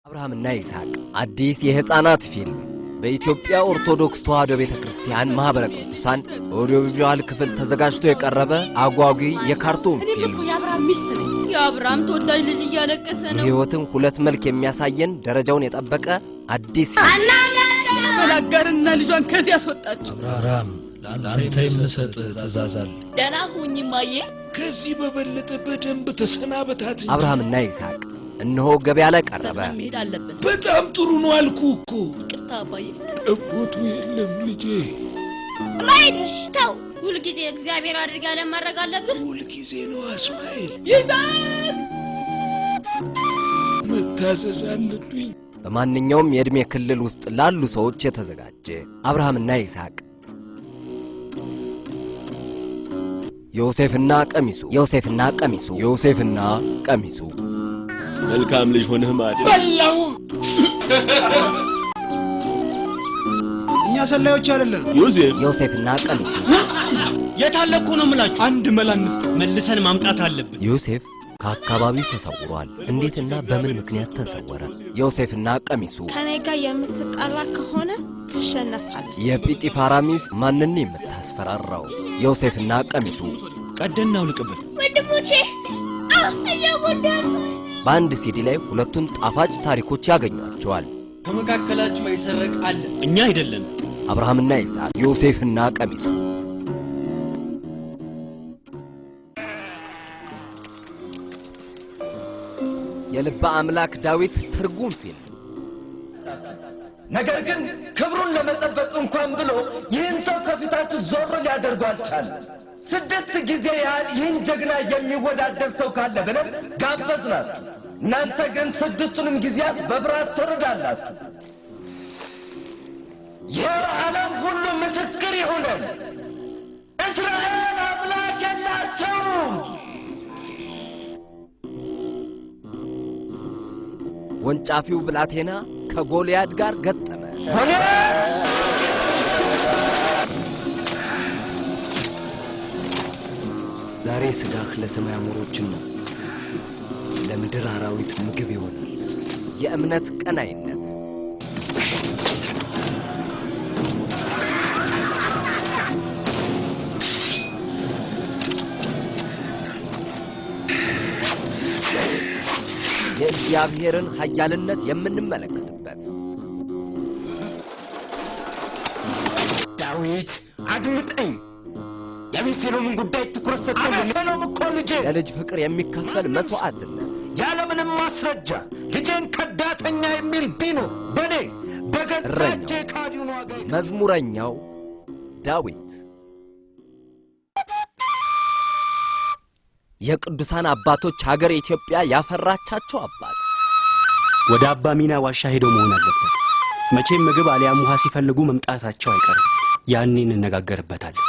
አብርሃምና ይስሐቅ አዲስ የህፃናት ፊልም በኢትዮጵያ ኦርቶዶክስ ተዋሕዶ ቤተክርስቲያን ማህበረ ቅዱሳን audio visual ክፍል ተዘጋጅቶ የቀረበ አጓጊ የካርቱን ፊልም። የአብርሃም ሚስት ነኝ። የአብርሃም ተወዳጅ ልጅ እያለቀሰ ነው። የህይወትን ሁለት መልክ የሚያሳየን ደረጃውን የጠበቀ አዲስ ፊልም። አጋርና ልጇን ከዚህ አስወጣችሁ። አብርሃም፣ ለአንተ የምሰጥህ ትእዛዝ አለ። ደህና ሁኚ እማዬ። ከዚህ በበለጠ በደንብ ተሰናበታት። አብርሃምና ይስሐቅ እነሆ ገበያ ላይ ቀረበ። መሄድ አለብን። በጣም ጥሩ ነው አልኩህ እኮ። ይቅርታ አባዬ። ጠቦቱ የለም ልጄ። እስማኤል ተው። ሁልጊዜ እግዚአብሔር አድርግ ያለን ማድረግ አለብን። ሁልጊዜ ነው እስማኤል፣ ይስሐቅ መታዘዝ አለብኝ። በማንኛውም የዕድሜ ክልል ውስጥ ላሉ ሰዎች የተዘጋጀ አብርሃምና ይስሐቅ። ዮሴፍና ቀሚሱ፣ ዮሴፍና ቀሚሱ፣ ዮሴፍና ቀሚሱ። መልካም ልጅ ሆነህ ማለት በላው። እኛ ሰላዮች አይደለን። ዮሴፍ፣ ዮሴፍና ቀሚሱ። የታለ እኮ ነው የምላችሁ። አንድ መላ እንፍጠር። መልሰን ማምጣት አለብን። ዮሴፍ ከአካባቢው ተሰውሯል። እንዴትና በምን ምክንያት ተሰወረ? ዮሴፍና ቀሚሱ። ከኔ ጋር የምትጣላ ከሆነ ትሸነፋለህ። የጲጢፋራ ሚስት ማንን የምታስፈራራው? ዮሴፍና ቀሚሱ። ቀደን እናውልቅበት። ወንድሞቼ እየጎዳችሁ በአንድ ሲዲ ላይ ሁለቱን ጣፋጭ ታሪኮች ያገኟቸዋል። ከመካከላችሁ የሰረቀ አለ። እኛ አይደለም። አብርሃምና ይስሐቅ፣ ዮሴፍና ቀሚሱ። የልበ አምላክ ዳዊት ትርጉም ፊልም። ነገር ግን ክብሩን ለመጠበቅ እንኳን ብሎ ይህን ሰው ከፊታችሁ ዞር ሊያደርጉ አልቻለም። 6 ጊዜ ያህል ይህን ጀግና የሚወዳደር ሰው ካለ ብለን ጋበዝናችሁ። እናንተ ግን 6ቱንም ጊዜያት በብርሃን ትርዳላችሁ። የዓለም ሁሉ ምስክር ይሁነን፣ እስራኤል አምላክ የላቸውም። ወንጫፊው ብላቴና ከጎልያድ ጋር ገጠመ። ዛሬ ስጋህ ለሰማይ አሞሮችና ለምድር አራዊት ምግብ ይሆናል። የእምነት ቀናይነት፣ የእግዚአብሔርን ኃያልነት የምንመለከትበት። ዳዊት አድምጠኝ። የአቤሴሎምን ጉዳይ ትኩረት ሰጥተህ አቤሴሎም እኮ ልጄ ለልጅ ፍቅር የሚከፈል መስዋዕትነት፣ ያለምንም ማስረጃ ልጄን ከዳተኛ የሚል ቢኖር በኔ በገዛ እጄ ካዲውን ዋጋ መዝሙረኛው ዳዊት። የቅዱሳን አባቶች ሀገር ኢትዮጵያ ያፈራቻቸው አባት። ወደ አባ ሚና ዋሻ ሄደው መሆን አለበት። መቼም ምግብ አሊያም ውሃ ሲፈልጉ መምጣታቸው አይቀርም። ያኔ እንነጋገርበታለን።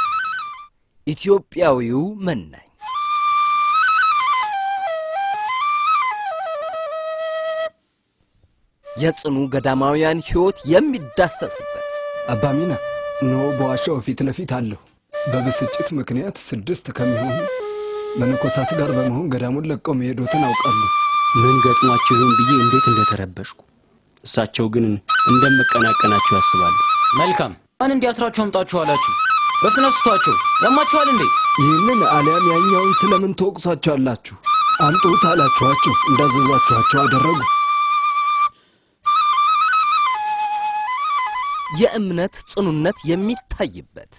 ኢትዮጵያዊው መናኝ። የጽኑ ገዳማውያን ሕይወት የሚዳሰስበት። አባ ሚና፣ እነሆ በዋሻው ፊት ለፊት አለሁ። በብስጭት ምክንያት 6 ከሚሆኑ መነኮሳት ጋር በመሆን ገዳሙን ለቀው መሄዶትን አውቃለሁ። ምን ገጥሟቸው ይሆን ብዬ እንዴት እንደተረበሽኩ። እሳቸው ግን እንደምቀናቀናቸው ያስባሉ። መልካም። ማን እንዲያስራችሁ አምጣችሁ አላችሁ? በፍጥነት ስቷቸው። ያማችኋል እንዴ? ይህንን አሊያም ያኛውን ስለምን ትወቅሷቸዋላችሁ? አምጡት አላችኋቸው፣ እንዳዘዛችኋቸው አደረጉ። የእምነት ጽኑነት የሚታይበት።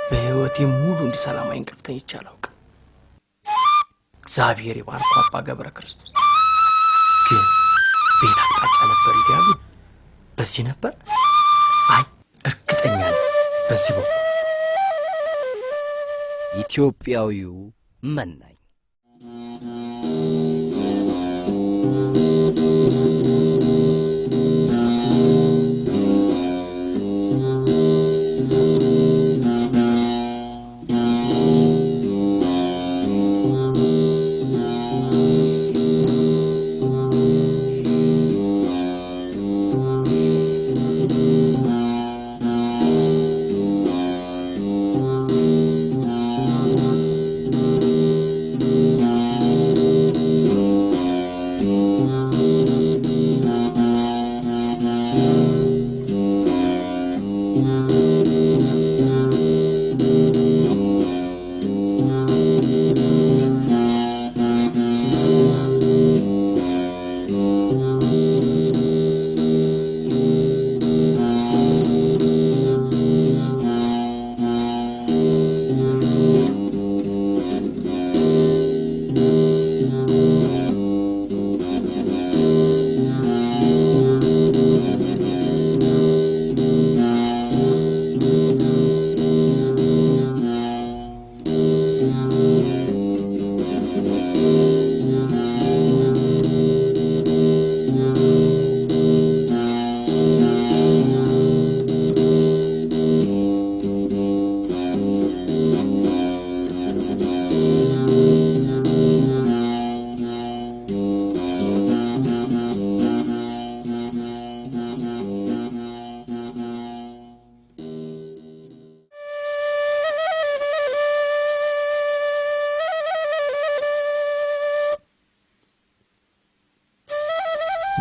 በህይወቴ ሙሉ እንዲህ ሰላማዊ እንቅልፍ ተኝቼ አላውቅም። እግዚአብሔር ይባርኩ አባ ገብረ ክርስቶስ። ግን ቤት አቅጣጫ ነበር ይያሉ። በዚህ ነበር? አይ እርግጠኛ ነኝ በዚህ በኩል። ኢትዮጵያዊው መናኝ።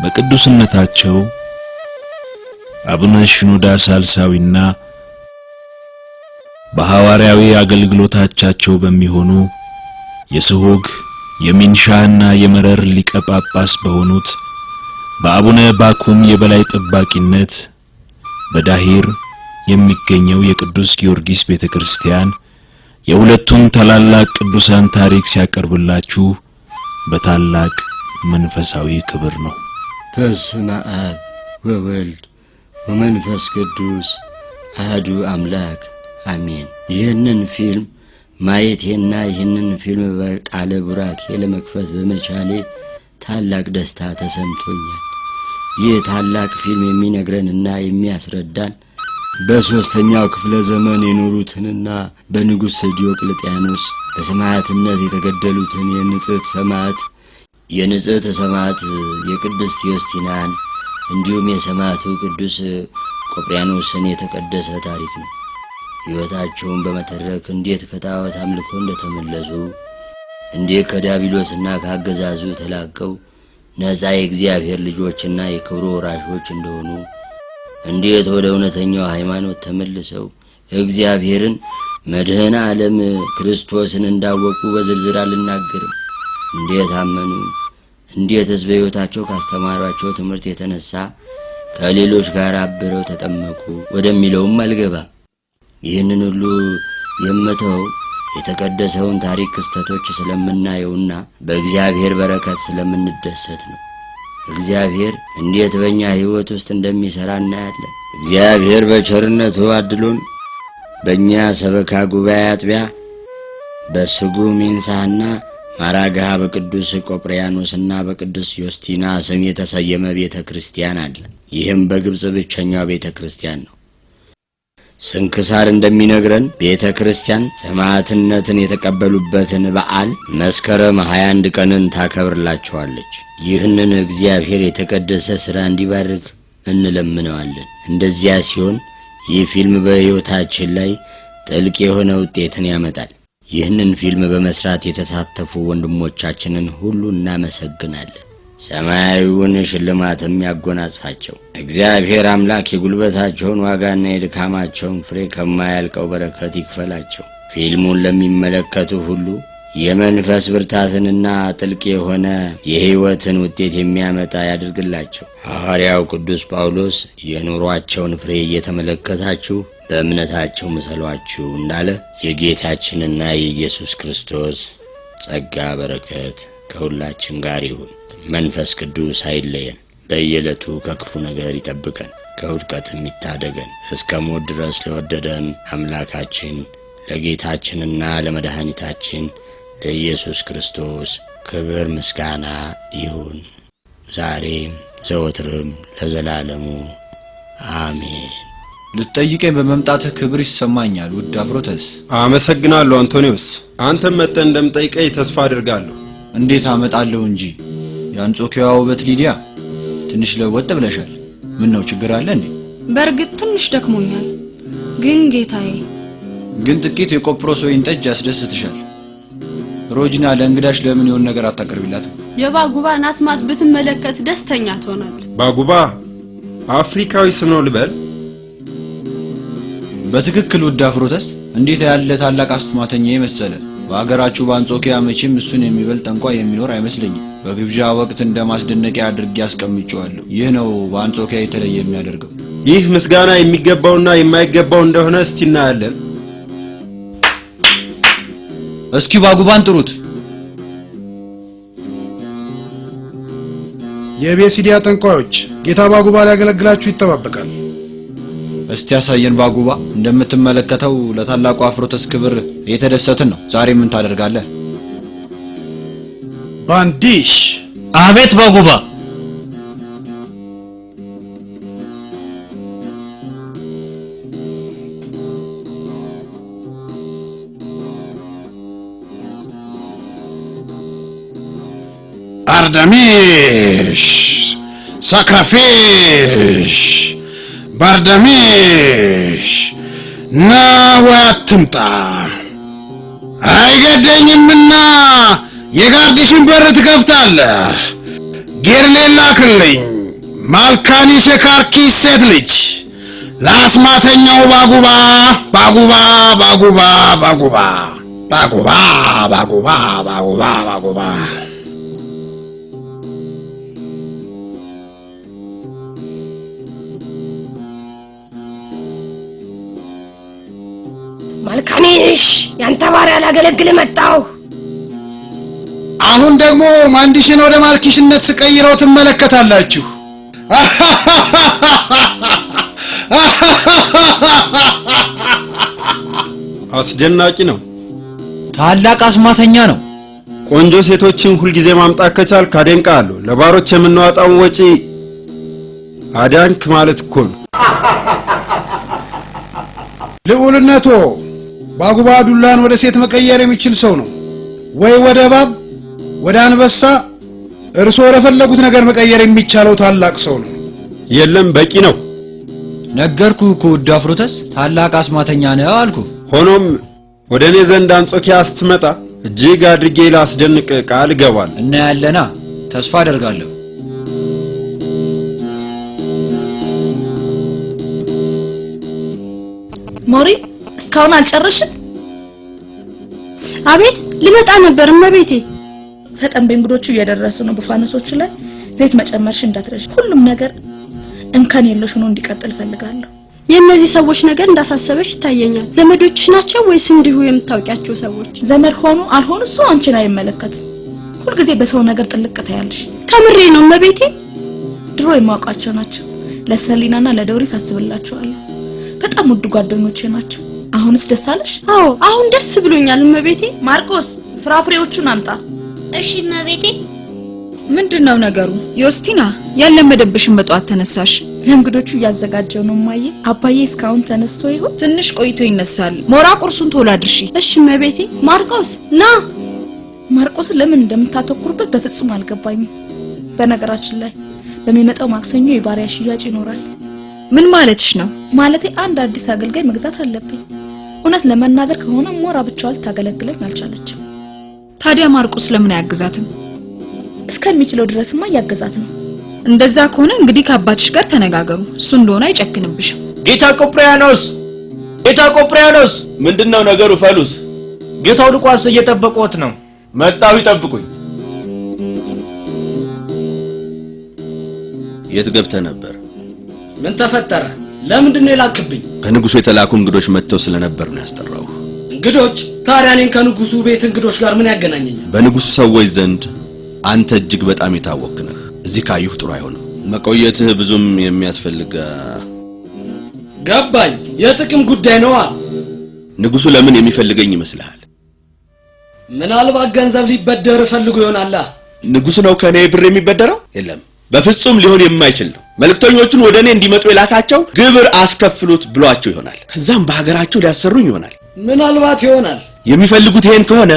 በቅዱስነታቸው አቡነ ሽኖዳ ሳልሳዊና በሐዋርያዊ አገልግሎታቸው በሚሆኑ የስሆግ የሚንሻና የመረር ሊቀ ጳጳስ በሆኑት በአቡነ ባኩም የበላይ ጠባቂነት በዳሂር የሚገኘው የቅዱስ ጊዮርጊስ ቤተክርስቲያን የሁለቱን ታላላቅ ቅዱሳን ታሪክ ሲያቀርብላችሁ በታላቅ መንፈሳዊ ክብር ነው። በስመ አብ ወወልድ ወመንፈስ ቅዱስ አሐዱ አምላክ አሜን። ይህንን ፊልም ማየቴና ይህንን ፊልም በቃለ ቡራኬ ለመክፈት በመቻሌ ታላቅ ደስታ ተሰምቶኛል። ይህ ታላቅ ፊልም የሚነግረንና የሚያስረዳን በሶስተኛው ክፍለ ዘመን የኖሩትንና በንጉሥ ዲዮቅልጥያኖስ በሰማዕትነት የተገደሉትን የንጽሕት ሰማዕት የቅድስት ዮስቲናን እንዲሁም የሰማዕቱ ቅዱስ ቆጵርያኖስን የተቀደሰ ታሪክ ነው። ሕይወታቸውን በመተረክ እንዴት ከጣዖት አምልኮ እንደተመለሱ፣ እንዴት ከዲያብሎስና ከአገዛዙ ተላቀው ነፃ የእግዚአብሔር ልጆችና የክብሩ ወራሾች እንደሆኑ፣ እንዴት ወደ እውነተኛው ሃይማኖት ተመልሰው እግዚአብሔርን መድኃኔ ዓለም ክርስቶስን እንዳወቁ በዝርዝር አልናገርም። እንዴት አመኑ፣ እንዴትስ በሕይወታቸው ካስተማሯቸው ትምህርት የተነሳ ከሌሎች ጋር አብረው ተጠመቁ ወደሚለውም አልገባም። ይህንን ሁሉ የምተው የተቀደሰውን ታሪክ ክስተቶች ስለምናየውና በእግዚአብሔር በረከት ስለምንደሰት ነው። እግዚአብሔር እንዴት በእኛ ሕይወት ውስጥ እንደሚሠራ እናያለን። እግዚአብሔር በቸርነቱ አድሎን በእኛ ሰበካ ጉባኤ አጥቢያ በስጉ ሚንሳና ማራጋሃ በቅዱስ ቆጵርያኖስና በቅዱስ ዮስቲና ስም የተሰየመ ቤተ ክርስቲያን አለ። ይህም በግብጽ ብቸኛው ቤተ ክርስቲያን ነው። ስንክሳር እንደሚነግረን ቤተ ክርስቲያን ሰማዕትነትን የተቀበሉበትን በዓል መስከረም 21 ቀንን ታከብርላቸዋለች። ይህንን እግዚአብሔር የተቀደሰ ሥራ እንዲባርክ እንለምነዋለን። እንደዚያ ሲሆን ይህ ፊልም በሕይወታችን ላይ ጥልቅ የሆነ ውጤትን ያመጣል። ይህንን ፊልም በመስራት የተሳተፉ ወንድሞቻችንን ሁሉ እናመሰግናለን። ሰማያዊውን ሽልማትም ያጎናጽፋቸው። እግዚአብሔር አምላክ የጉልበታቸውን ዋጋና የድካማቸውን ፍሬ ከማያልቀው በረከት ይክፈላቸው። ፊልሙን ለሚመለከቱ ሁሉ የመንፈስ ብርታትንና ጥልቅ የሆነ የሕይወትን ውጤት የሚያመጣ ያድርግላቸው። ሐዋርያው ቅዱስ ጳውሎስ የኑሯቸውን ፍሬ እየተመለከታችሁ በእምነታቸው ምሰሏችሁ እንዳለ የጌታችንና የኢየሱስ ክርስቶስ ጸጋ በረከት ከሁላችን ጋር ይሁን። መንፈስ ቅዱስ አይለየን። በየዕለቱ ከክፉ ነገር ይጠብቀን፣ ከውድቀትም ይታደገን። እስከ ሞት ድረስ ለወደደን አምላካችን ለጌታችንና ለመድኃኒታችን ለኢየሱስ ክርስቶስ ክብር ምስጋና ይሁን፣ ዛሬም ዘወትርም ለዘላለሙ አሜን። ልትጠይቀኝ በመምጣትህ ክብር ይሰማኛል ውድ አፍሮተስ። አመሰግናለሁ አንቶኒዮስ። አንተም መጥተህ እንደምጠይቀኝ ተስፋ አድርጋለሁ። እንዴት አመጣለሁ እንጂ የአንጾኪያዋ ውበት ሊዲያ ትንሽ ለወጥ ብለሻል። ምን ነው ችግር አለ እንዴ? በእርግጥ ትንሽ ደክሞኛል፣ ግን ጌታዬ ግን ጥቂት የቆጵሮስ ወይን ጠጅ ያስደስትሻል። ሮጂና ለእንግዳሽ ለምን የሆነ ነገር አታቀርቢላትም? የባጉባን አስማት ብትመለከት ደስተኛ ትሆናለህ። ባጉባ አፍሪካዊ ስም ነው ልበል? በትክክል ውድ አፍሮተስ፣ እንዴት ያለ ታላቅ አስማተኛ የመሰለ! በሀገራችሁ በአንጾኪያ መቼም እሱን የሚበልጥ ጠንቋይ የሚኖር አይመስለኝም። በግብዣ ወቅት እንደ ማስደነቂያ አድርጌ አስቀምጬዋለሁ። ይህ ነው በአንጾኪያ የተለየ የሚያደርገው። ይህ ምስጋና የሚገባውና የማይገባው እንደሆነ እስቲ እናያለን። እስኪ ባጉባን ጥሩት። የቤሲዲያ ጠንቋዮች፣ ጌታ ባጉባ ሊያገለግላችሁ ይጠባበቃል። እስቲ ያሳየን ባጉባ። እንደምትመለከተው ለታላቁ አፍሮተስ ክብር እየተደሰትን ነው። ዛሬ ምን ታደርጋለህ? ባንዲሽ። አቤት ባጉባ። አርዳሚሽ፣ ሳክራፊሽ፣ ባርዳሚሽ፣ ና ወይ አትምጣ አይገደኝምና የጋርዲሽን በር ትከፍታለህ። ጌርሌን ላክልኝ፣ ማልካኒስ የካርኪስ ሴት ልጅ ለአስማተኛው ባጉባ ባጉባ ባጉባ ባጉባ ባጉባ ባጉባ ባጉባ ባጉባ። ማልካኒሽ፣ ያንተ ባሪያ ላገለግል መጣሁ። አሁን ደግሞ ማንዲሽን ወደ ማልኪሽነት ስቀይረው ትመለከታላችሁ። አስደናቂ ነው። ታላቅ አስማተኛ ነው። ቆንጆ ሴቶችን ሁልጊዜ ማምጣት ከቻልክ አደንቅሃለሁ። ለባሮች የምናወጣውን ወጪ አዳንክ ማለት እኮ ነው። ልዑልነቶ፣ ባጉባ ዱላን ወደ ሴት መቀየር የሚችል ሰው ነው። ወይ ወደ እባብ፣ ወደ አንበሳ፣ እርሶ ወደፈለጉት ነገር መቀየር የሚቻለው ታላቅ ሰው ነው። የለም፣ በቂ ነው። ነገርኩህ እኮ ውድ አፍሮተስ፣ ታላቅ አስማተኛ ነው አልኩ። ሆኖም ወደ እኔ ዘንድ አንጾኪያ ስትመጣ እጅግ አድርጌ ላስደንቅ ቃል እገባለሁ። እናያለና፣ ተስፋ አደርጋለሁ። ሞሪ፣ እስካሁን አልጨረስሽም? አቤት፣ ልመጣ ነበር እመቤቴ። ፈጠን በይ፣ እንግዶቹ እየደረሱ ነው። በፋኖሶቹ ላይ ዘይት መጨመርሽ እንዳትረሽ። ሁሉም ነገር እንከን የለሽ ሆኖ እንዲቀጥል እፈልጋለሁ። የእነዚህ ሰዎች ነገር እንዳሳሰበሽ ይታየኛል። ዘመዶችሽ ናቸው ወይስ እንዲሁ የምታውቂያቸው ሰዎች? ዘመድ ሆኑ አልሆኑ እሱ አንቺን አይመለከትም። ሁልጊዜ በሰው ነገር ጥልቅ ታያለሽ። ከምሬ ነው እመቤቴ። ድሮ የማውቃቸው ናቸው። ለሰሊናና ለዶሪስ አስብላቸዋለሁ። በጣም ውድ ጓደኞቼ ናቸው። አሁንስ ደስ አለሽ? አዎ፣ አሁን ደስ ብሎኛል እመቤቴ። ማርቆስ፣ ፍራፍሬዎቹን አምጣ። እሺ እመቤቴ። ምንድነው ነገሩ? ዮስቲና፣ ያለመደብሽን በጠዋት ተነሳሽ። ለእንግዶቹ እያዘጋጀው ነው እማዬ። አባዬ እስካሁን ተነስቶ ይሆን? ትንሽ ቆይቶ ይነሳል። ሞራ፣ ቁርሱን ቶሎ አድርሺ። እሺ እመቤቴ። ማርቆስ ና። ማርቆስ ለምን እንደምታተኩርበት በፍጹም አልገባኝም። በነገራችን ላይ በሚመጣው ማክሰኞ የባሪያ ሽያጭ ይኖራል። ምን ማለትሽ ነው? ማለቴ አንድ አዲስ አገልጋይ መግዛት አለብኝ። እውነት ለመናገር ከሆነ ሞራ ብቻዋን ልታገለግለኝ አልቻለችም። ታዲያ ማርቆስ ለምን አያግዛትም? እስከሚችለው ድረስማ እያገዛት ነው። እንደዛ ከሆነ እንግዲህ ከአባትሽ ጋር ተነጋገሩ። እሱ እንደሆነ አይጨክንብሽም። ጌታ ቆጵሪያኖስ፣ ጌታ ቆጵሪያኖስ! ምንድነው ነገሩ ፈሉስ? ጌታው ሉቃስ እየጠበቁት ነው። መጣው፣ ይጠብቁኝ። የት ገብተህ ነበር? ምን ተፈጠረ? ለምንድን ነው የላክብኝ? ከንጉሱ የተላኩ እንግዶች መጥተው ስለነበር ነው ያስጠራው። እንግዶች? ታዲያ እኔን ከንጉሱ ቤት እንግዶች ጋር ምን ያገናኘኛል? በንጉሱ ሰዎች ዘንድ አንተ እጅግ በጣም የታወክ ነህ። እዚህ ካዩህ ጥሩ አይሆንም። መቆየትህ ብዙም የሚያስፈልግ ገባኝ። የጥቅም ጉዳይ ነዋ። ንጉሱ ለምን የሚፈልገኝ ይመስልሃል? ምናልባት ገንዘብ ሊበደር ፈልጎ ይሆናል። ንጉሱ ነው ከኔ ብር የሚበደረው? የለም፣ በፍጹም ሊሆን የማይችል ነው። መልእክተኞቹን ወደ እኔ እንዲመጡ የላካቸው ግብር አስከፍሉት ብሏቸው ይሆናል። ከዛም በሀገራቸው ሊያሰሩኝ ይሆናል። ምናልባት ይሆናል። የሚፈልጉት ይሄን ከሆነ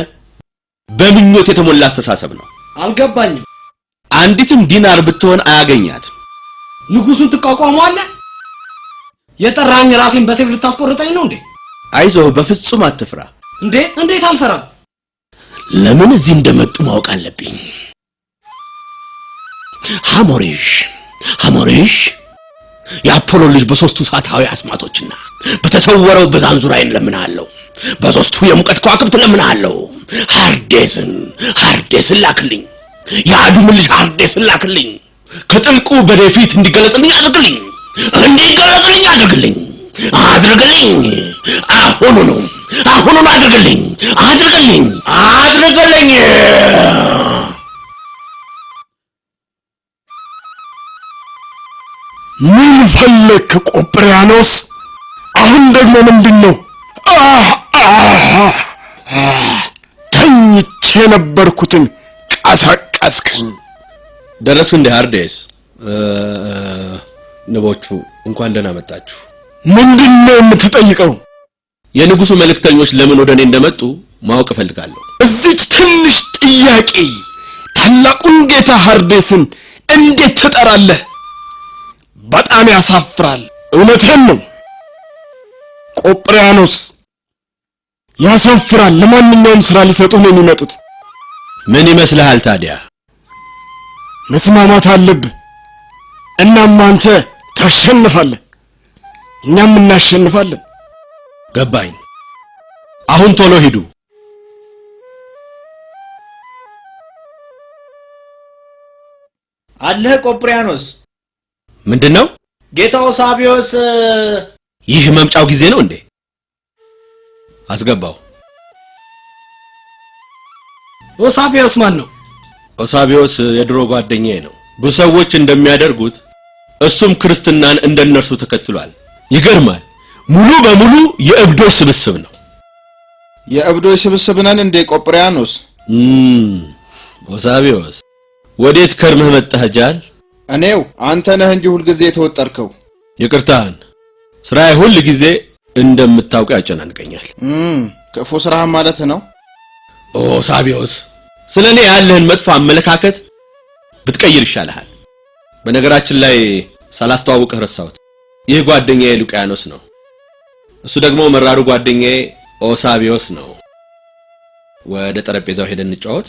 በምኞት የተሞላ አስተሳሰብ ነው። አልገባኝም። አንዲትም ዲናር ብትሆን አያገኛትም። ንጉሱን ትቋቋመዋለህ? የጠራኝ ራሴን በሰይፍ ልታስቆርጠኝ ነው እንዴ? አይዞህ፣ በፍጹም አትፍራ። እንዴ እንዴት አልፈራም? ለምን እዚህ እንደመጡ ማወቅ አለብኝ። ሐሞሪሽ ሐሞሪሽ፣ የአፖሎ ልጅ በሶስቱ ሰዓታዊ አስማቶችና በተሰወረው በዛንዙራይን ለምናለሁ። በሶስቱ የሙቀት ከዋክብት ለምናለሁ። ሃርዴስን ሃርዴስን ላክልኝ። የአዱም ልጅ ሃርዴስን ላክልኝ። ከጥልቁ በደፊት እንዲገለጽልኝ አድርግልኝ። እንዲገለጽልኝ አድርግልኝ። አድርግልኝ። አሁኑኑ አሁኑኑ አድርግልኝ። አድርግልኝ። አድርግልኝ። ምን ፈለክ ቆጵሪያኖስ? አሁን ደግሞ ምንድነው? ተኝቼ ነበርኩትን ቀሰቀስከኝ። ደረስክ እንዴ ሃርዴስ? ንቦቹ እንኳን ደህና መጣችሁ። ምንድነው የምትጠይቀው? የንጉሱ መልእክተኞች ለምን ወደ እኔ እንደመጡ ማወቅ እፈልጋለሁ። እዚች ትንሽ ጥያቄ ታላቁን ጌታ ሃርዴስን እንዴት ትጠራለህ? በጣም ያሳፍራል። እውነትህን ነው ቆጵሪያኖስ፣ ያሳፍራል። ለማንኛውም ስራ ሊሰጡህ ነው የሚመጡት። ምን ይመስልሃል ታዲያ? መስማማት አለብህ። እናም አንተ ታሸንፋለህ፣ እኛም እናሸንፋለን። ገባኝ። አሁን ቶሎ ሂዱ። አለህ ቆጵሪያኖስ? ምንድነው? ጌታው ሳቢዮስ ይህ መምጫው ጊዜ ነው እንዴ? አስገባው። ኦሳቢዮስ ማን ነው? ኦሳቢዮስ የድሮ ጓደኛዬ ነው። ብዙ ሰዎች እንደሚያደርጉት እሱም ክርስትናን እንደነርሱ ተከትሏል። ይገርማል። ሙሉ በሙሉ የእብዶች ስብስብ ነው። የእብዶች ስብስብ ነን እንዴ ቆጵሪያኖስ? ኦሳቢዮስ ወዴት ከርመህ መጣህ ጃል? እኔው አንተ ነህ እንጂ ሁል ጊዜ የተወጠርከው። ይቅርታህን፣ ስራዬ ሁል ጊዜ እንደምታውቀው ያጨናንቀኛል። ክፉ ስራህ ማለት ነው። ኦሳቢዮስ ስለኔ ያለህን መጥፎ አመለካከት ብትቀይር ይሻልሃል። በነገራችን ላይ ሳላስተዋውቅህ ረሳሁት። ይህ ጓደኛዬ ሉቂያኖስ ነው። እሱ ደግሞ መራሩ ጓደኛዬ ኦሳቢዮስ ነው። ወደ ጠረጴዛው ሄደን እንጫወት።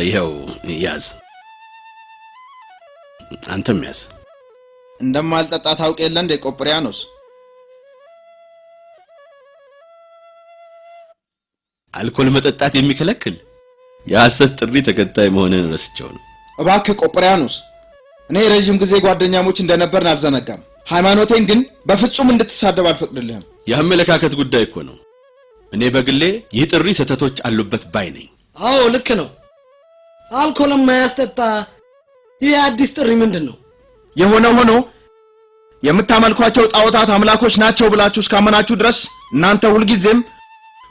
ይኸው ያዝ፣ አንተም ያዝ። እንደማልጠጣ ታውቅ የለ እንዴ ቆጵሪያኖስ? አልኮል መጠጣት የሚከለክል የሐሰት ጥሪ ተከታይ መሆንን ረስቸው ነው። እባክህ ቆጵሪያኖስ፣ እኔ ረጅም ጊዜ ጓደኛሞች እንደነበርን አልዘነጋም። ሃይማኖቴን ግን በፍጹም እንድትሳደብ አልፈቅድልህም። የአመለካከት ጉዳይ እኮ ነው። እኔ በግሌ ይህ ጥሪ ስህተቶች አሉበት ባይ ነኝ። አዎ ልክ ነው። አልኮል የማያስጠጣ ይህ አዲስ ጥሪ ምንድን ነው? የሆነ ሆኖ የምታመልኳቸው ጣዖታት አምላኮች ናቸው ብላችሁ እስካመናችሁ ድረስ እናንተ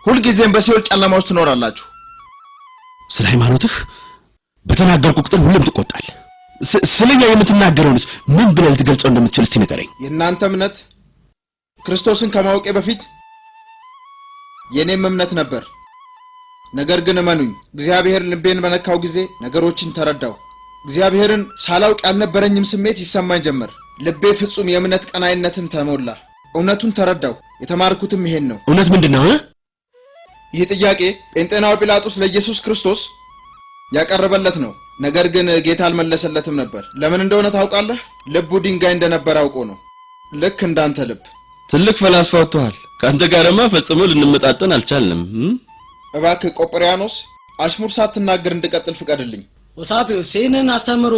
ሁልጊዜም በሲኦል ጨለማ ውስጥ ትኖራላችሁ። ስለ ሃይማኖትህ በተናገርኩ ቁጥር ሁሉም ትቆጣለህ። ስለኛ የምትናገረውንስ ምን ብለህ ልትገልጸው እንደምትችል እስቲ ንገረኝ። የእናንተ እምነት ክርስቶስን ከማወቄ በፊት የኔም እምነት ነበር። ነገር ግን እመኑኝ፣ እግዚአብሔር ልቤን በነካው ጊዜ ነገሮችን ተረዳው። እግዚአብሔርን ሳላውቅ ያልነበረኝም ስሜት ይሰማኝ ጀመር። ልቤ ፍጹም የእምነት ቀናይነትን ተሞላ። እውነቱን ተረዳው። የተማርኩትም ይሄን ነው። እውነት ምንድነው? ይህ ጥያቄ ጴንጤናዊ ጲላጦስ ለኢየሱስ ክርስቶስ ያቀረበለት ነው። ነገር ግን ጌታ አልመለሰለትም ነበር። ለምን እንደሆነ ታውቃለህ? ልቡ ድንጋይ እንደነበር አውቆ ነው። ልክ እንዳንተ ልብ። ትልቅ ፈላስፋ ወጥቷል። ካንተ ጋርማ ፈጽሞ ልንመጣጠን አልቻልንም። እባክህ ቆጵሪያኖስ አሽሙር ሳትናገር እንድቀጥል ፍቀድልኝ። ኦሳቢዮስ ይህንን አስተምሮ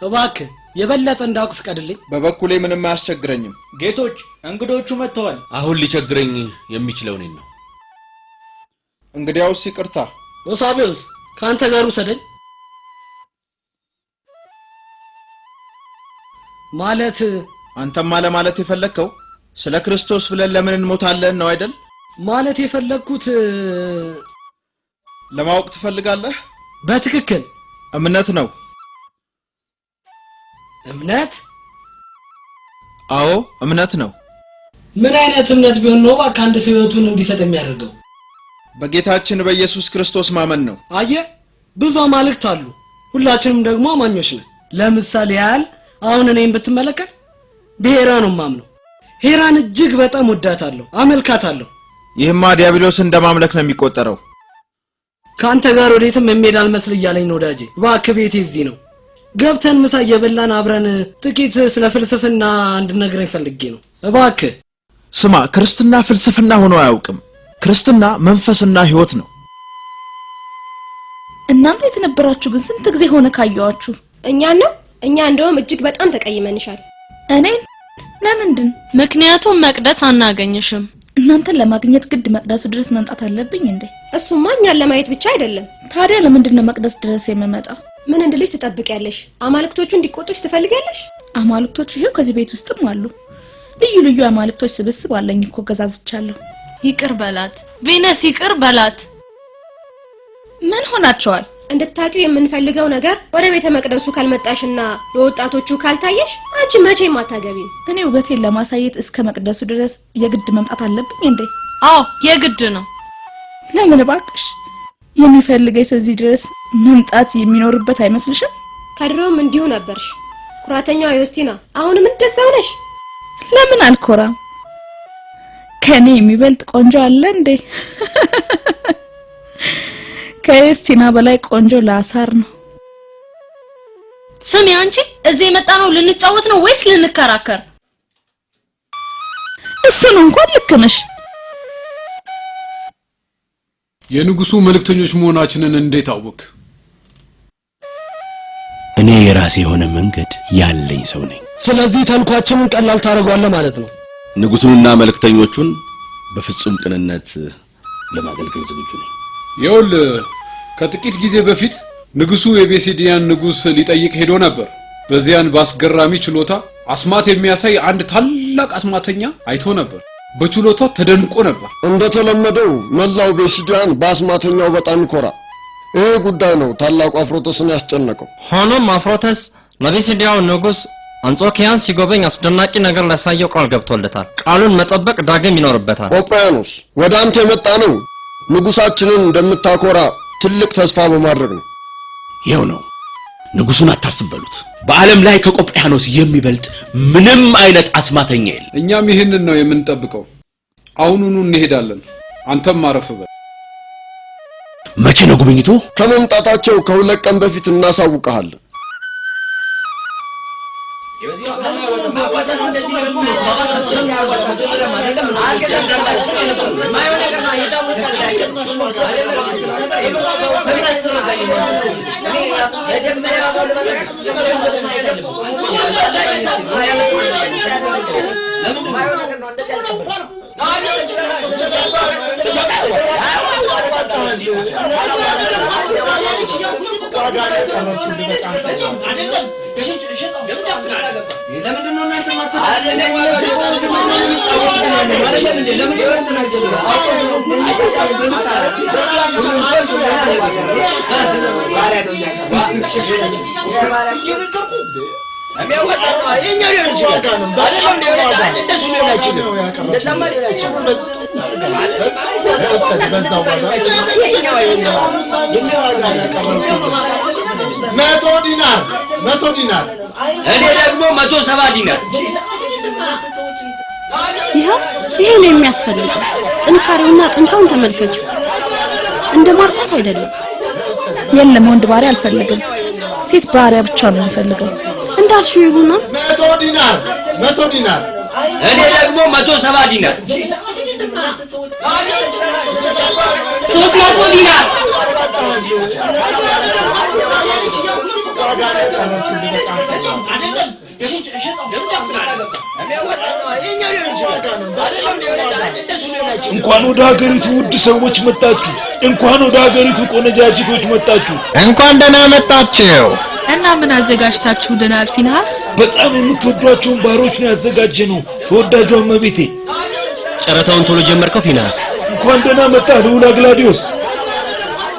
እባክህ የበለጠ እንዳውቅ ፍቀድልኝ። በበኩሌ ምንም አያስቸግረኝም። ጌቶች፣ እንግዶቹ መጥተዋል። አሁን ሊቸግረኝ የሚችለው እኔን ነው። እንግዲያውስ ይቅርታ። ኦሳቢዮስ ካንተ ጋር ውሰደኝ። ማለት አንተማ ለማለት የፈለግከው ስለ ክርስቶስ ብለን ለምን እንሞታለን ነው አይደል? ማለት የፈለግኩት ለማወቅ ትፈልጋለህ? በትክክል እምነት ነው። እምነት? አዎ እምነት ነው። ምን አይነት እምነት ቢሆን ነው እባክህ አንድ ሰው ሕይወቱን እንዲሰጥ የሚያደርገው? በጌታችን በኢየሱስ ክርስቶስ ማመን ነው። አየህ፣ ብዙ አማልክት አሉ። ሁላችንም ደግሞ አማኞች ነን። ለምሳሌ ያህል አሁን እኔን ብትመለከት ብሔራ ነው የማምነው። ሄራን እጅግ በጣም ወዳታለሁ፣ አመልካታለሁ። ይህማ ዲያብሎስን እንደማምለክ ነው የሚቆጠረው። ከአንተ ጋር ወዴትም የሚሄድ አልመስል እያለኝ ነው ወዳጄ። እባክህ ቤቴ እዚህ ነው። ገብተን ምሳ እየበላን አብረን ጥቂት ስለ ፍልስፍና እንድነግረኝ ፈልጌ ነው። እባክህ ስማ፣ ክርስትና ፍልስፍና ሆኖ አያውቅም። ክርስትና መንፈስና ህይወት ነው። እናንተ የተነበራችሁ ግን ስንት ጊዜ ሆነ ካየዋችሁ? እኛን ነው? እኛ እንደውም እጅግ በጣም ተቀይመንሻል። እኔን? ለምንድን? ምክንያቱም መቅደስ አናገኝሽም። እናንተን ለማግኘት ግድ መቅደሱ ድረስ መምጣት አለብኝ እንዴ? እሱማ እኛን ለማየት ብቻ አይደለም። ታዲያ ለምንድን ነው መቅደስ ድረስ የምመጣው? ምን እንድልሽ ትጠብቂያለሽ? አማልክቶቹ እንዲቆጡሽ ትፈልጊያለሽ? አማልክቶቹ ይሄው ከዚህ ቤት ውስጥም አሉ። ልዩ ልዩ አማልክቶች ስብስብ አለኝ እኮ ገዛዝቻለሁ። ይቅር በላት ቬነስ፣ ይቅር በላት። ምን ሆናቸዋል? እንድታቂው የምንፈልገው ነገር ወደ ቤተ መቅደሱ ካልመጣሽና ለወጣቶቹ ካልታየሽ አንቺ መቼም አታገቢም። እኔ ውበቴን ለማሳየት እስከ መቅደሱ ድረስ የግድ መምጣት አለብኝ እንዴ? አዎ የግድ ነው። ለምን እባክሽ? የሚፈልገኝ ሰው እዚህ ድረስ መምጣት የሚኖርበት አይመስልሽም? ከድሮም እንዲሁ ነበርሽ ኩራተኛዋ ዮስቲና፣ አሁንም እንደዛው ነሽ። ለምን አልኮራም? ከኔ የሚበልጥ ቆንጆ አለ እንዴ? ከዮስቲና በላይ ቆንጆ ላሳር ነው። ስሚ አንቺ፣ እዚህ የመጣነው ልንጫወት ነው ወይስ ልንከራከር? እሱን እንኳን ልክ ነሽ። የንጉሱ መልእክተኞች መሆናችንን እንዴት አወቅ? እኔ የራሴ የሆነ መንገድ ያለኝ ሰው ነኝ። ስለዚህ ተልኳችንን ቀላል ታደርገዋለህ ማለት ነው። ንጉሱንና መልእክተኞቹን በፍጹም ቅንነት ለማገልገል ዝግጁ ነኝ። ይኸውልህ ከጥቂት ጊዜ በፊት ንጉሱ የቤሲዲያን ንጉስ ሊጠይቅ ሄዶ ነበር። በዚያን ባስገራሚ ችሎታ አስማት የሚያሳይ አንድ ታላቅ አስማተኛ አይቶ ነበር። በችሎታው ተደንቆ ነበር። እንደተለመደው መላው ቤሲዲያን በአስማተኛው በጣም ይኮራል። ይሄ ጉዳይ ነው ታላቁ አፍሮተስን ያስጨነቀው። ሆኖም አፍሮተስ ለቤሲዲያው ንጉስ አንጾኪያን ሲጎበኝ አስደናቂ ነገር ሊያሳየው ቃል ገብቶለታል። ቃሉን መጠበቅ ዳግም ይኖርበታል። ቆጵርያኖስ፣ ወደ አንተ የመጣ ነው ንጉሳችንን እንደምታኮራ ትልቅ ተስፋ በማድረግ ነው። ይኸው ነው፣ ንጉሱን አታስብ በሉት። በዓለም ላይ ከቆጵርያኖስ የሚበልጥ ምንም አይነት አስማተኛ የለም። እኛም ይህንን ነው የምንጠብቀው። አሁኑኑ እንሄዳለን። አንተም አረፍ በል። መቼ ነው ጉብኝቱ? ከመምጣታቸው ከ2 ቀን በፊት እናሳውቅሃለን። መቶ ዲናር 100 ዲናር፣ እኔ ደግሞ 170 ዲናር። ይኸው ይሄ ነው የሚያስፈልገው። ጥንካሬውና ጡንቻውን ተመልከችው። እንደ ማርቆስ አይደለም። የለም ወንድ ባሪያ አልፈልግም፣ ሴት ባሪያ ብቻ ነው የምፈልገው። እንዳልሽው ይሁን። 100 ዲናር 100 ዲናር፣ እኔ ደግሞ 170 ዲናር። 300 ዲናር። እንኳን ወደ ሀገሪቱ ውድ ሰዎች መጣችሁ። እንኳን ወደ ሀገሪቱ ቆነጃጅቶች መጣችሁ። እንኳን ደህና መጣችሁ። እና ምን አዘጋጅታችሁ ደናል ፊንሃስ? በጣም የምትወዷቸውን ባሮች ነው ያዘጋጀነው። ተወዳጇ እመቤቴ። ጨረታውን ቶሎ ጀመርከው ፊንሃስ? እንኳን ደህና መጣህ ልዑል አግላዲዮስ።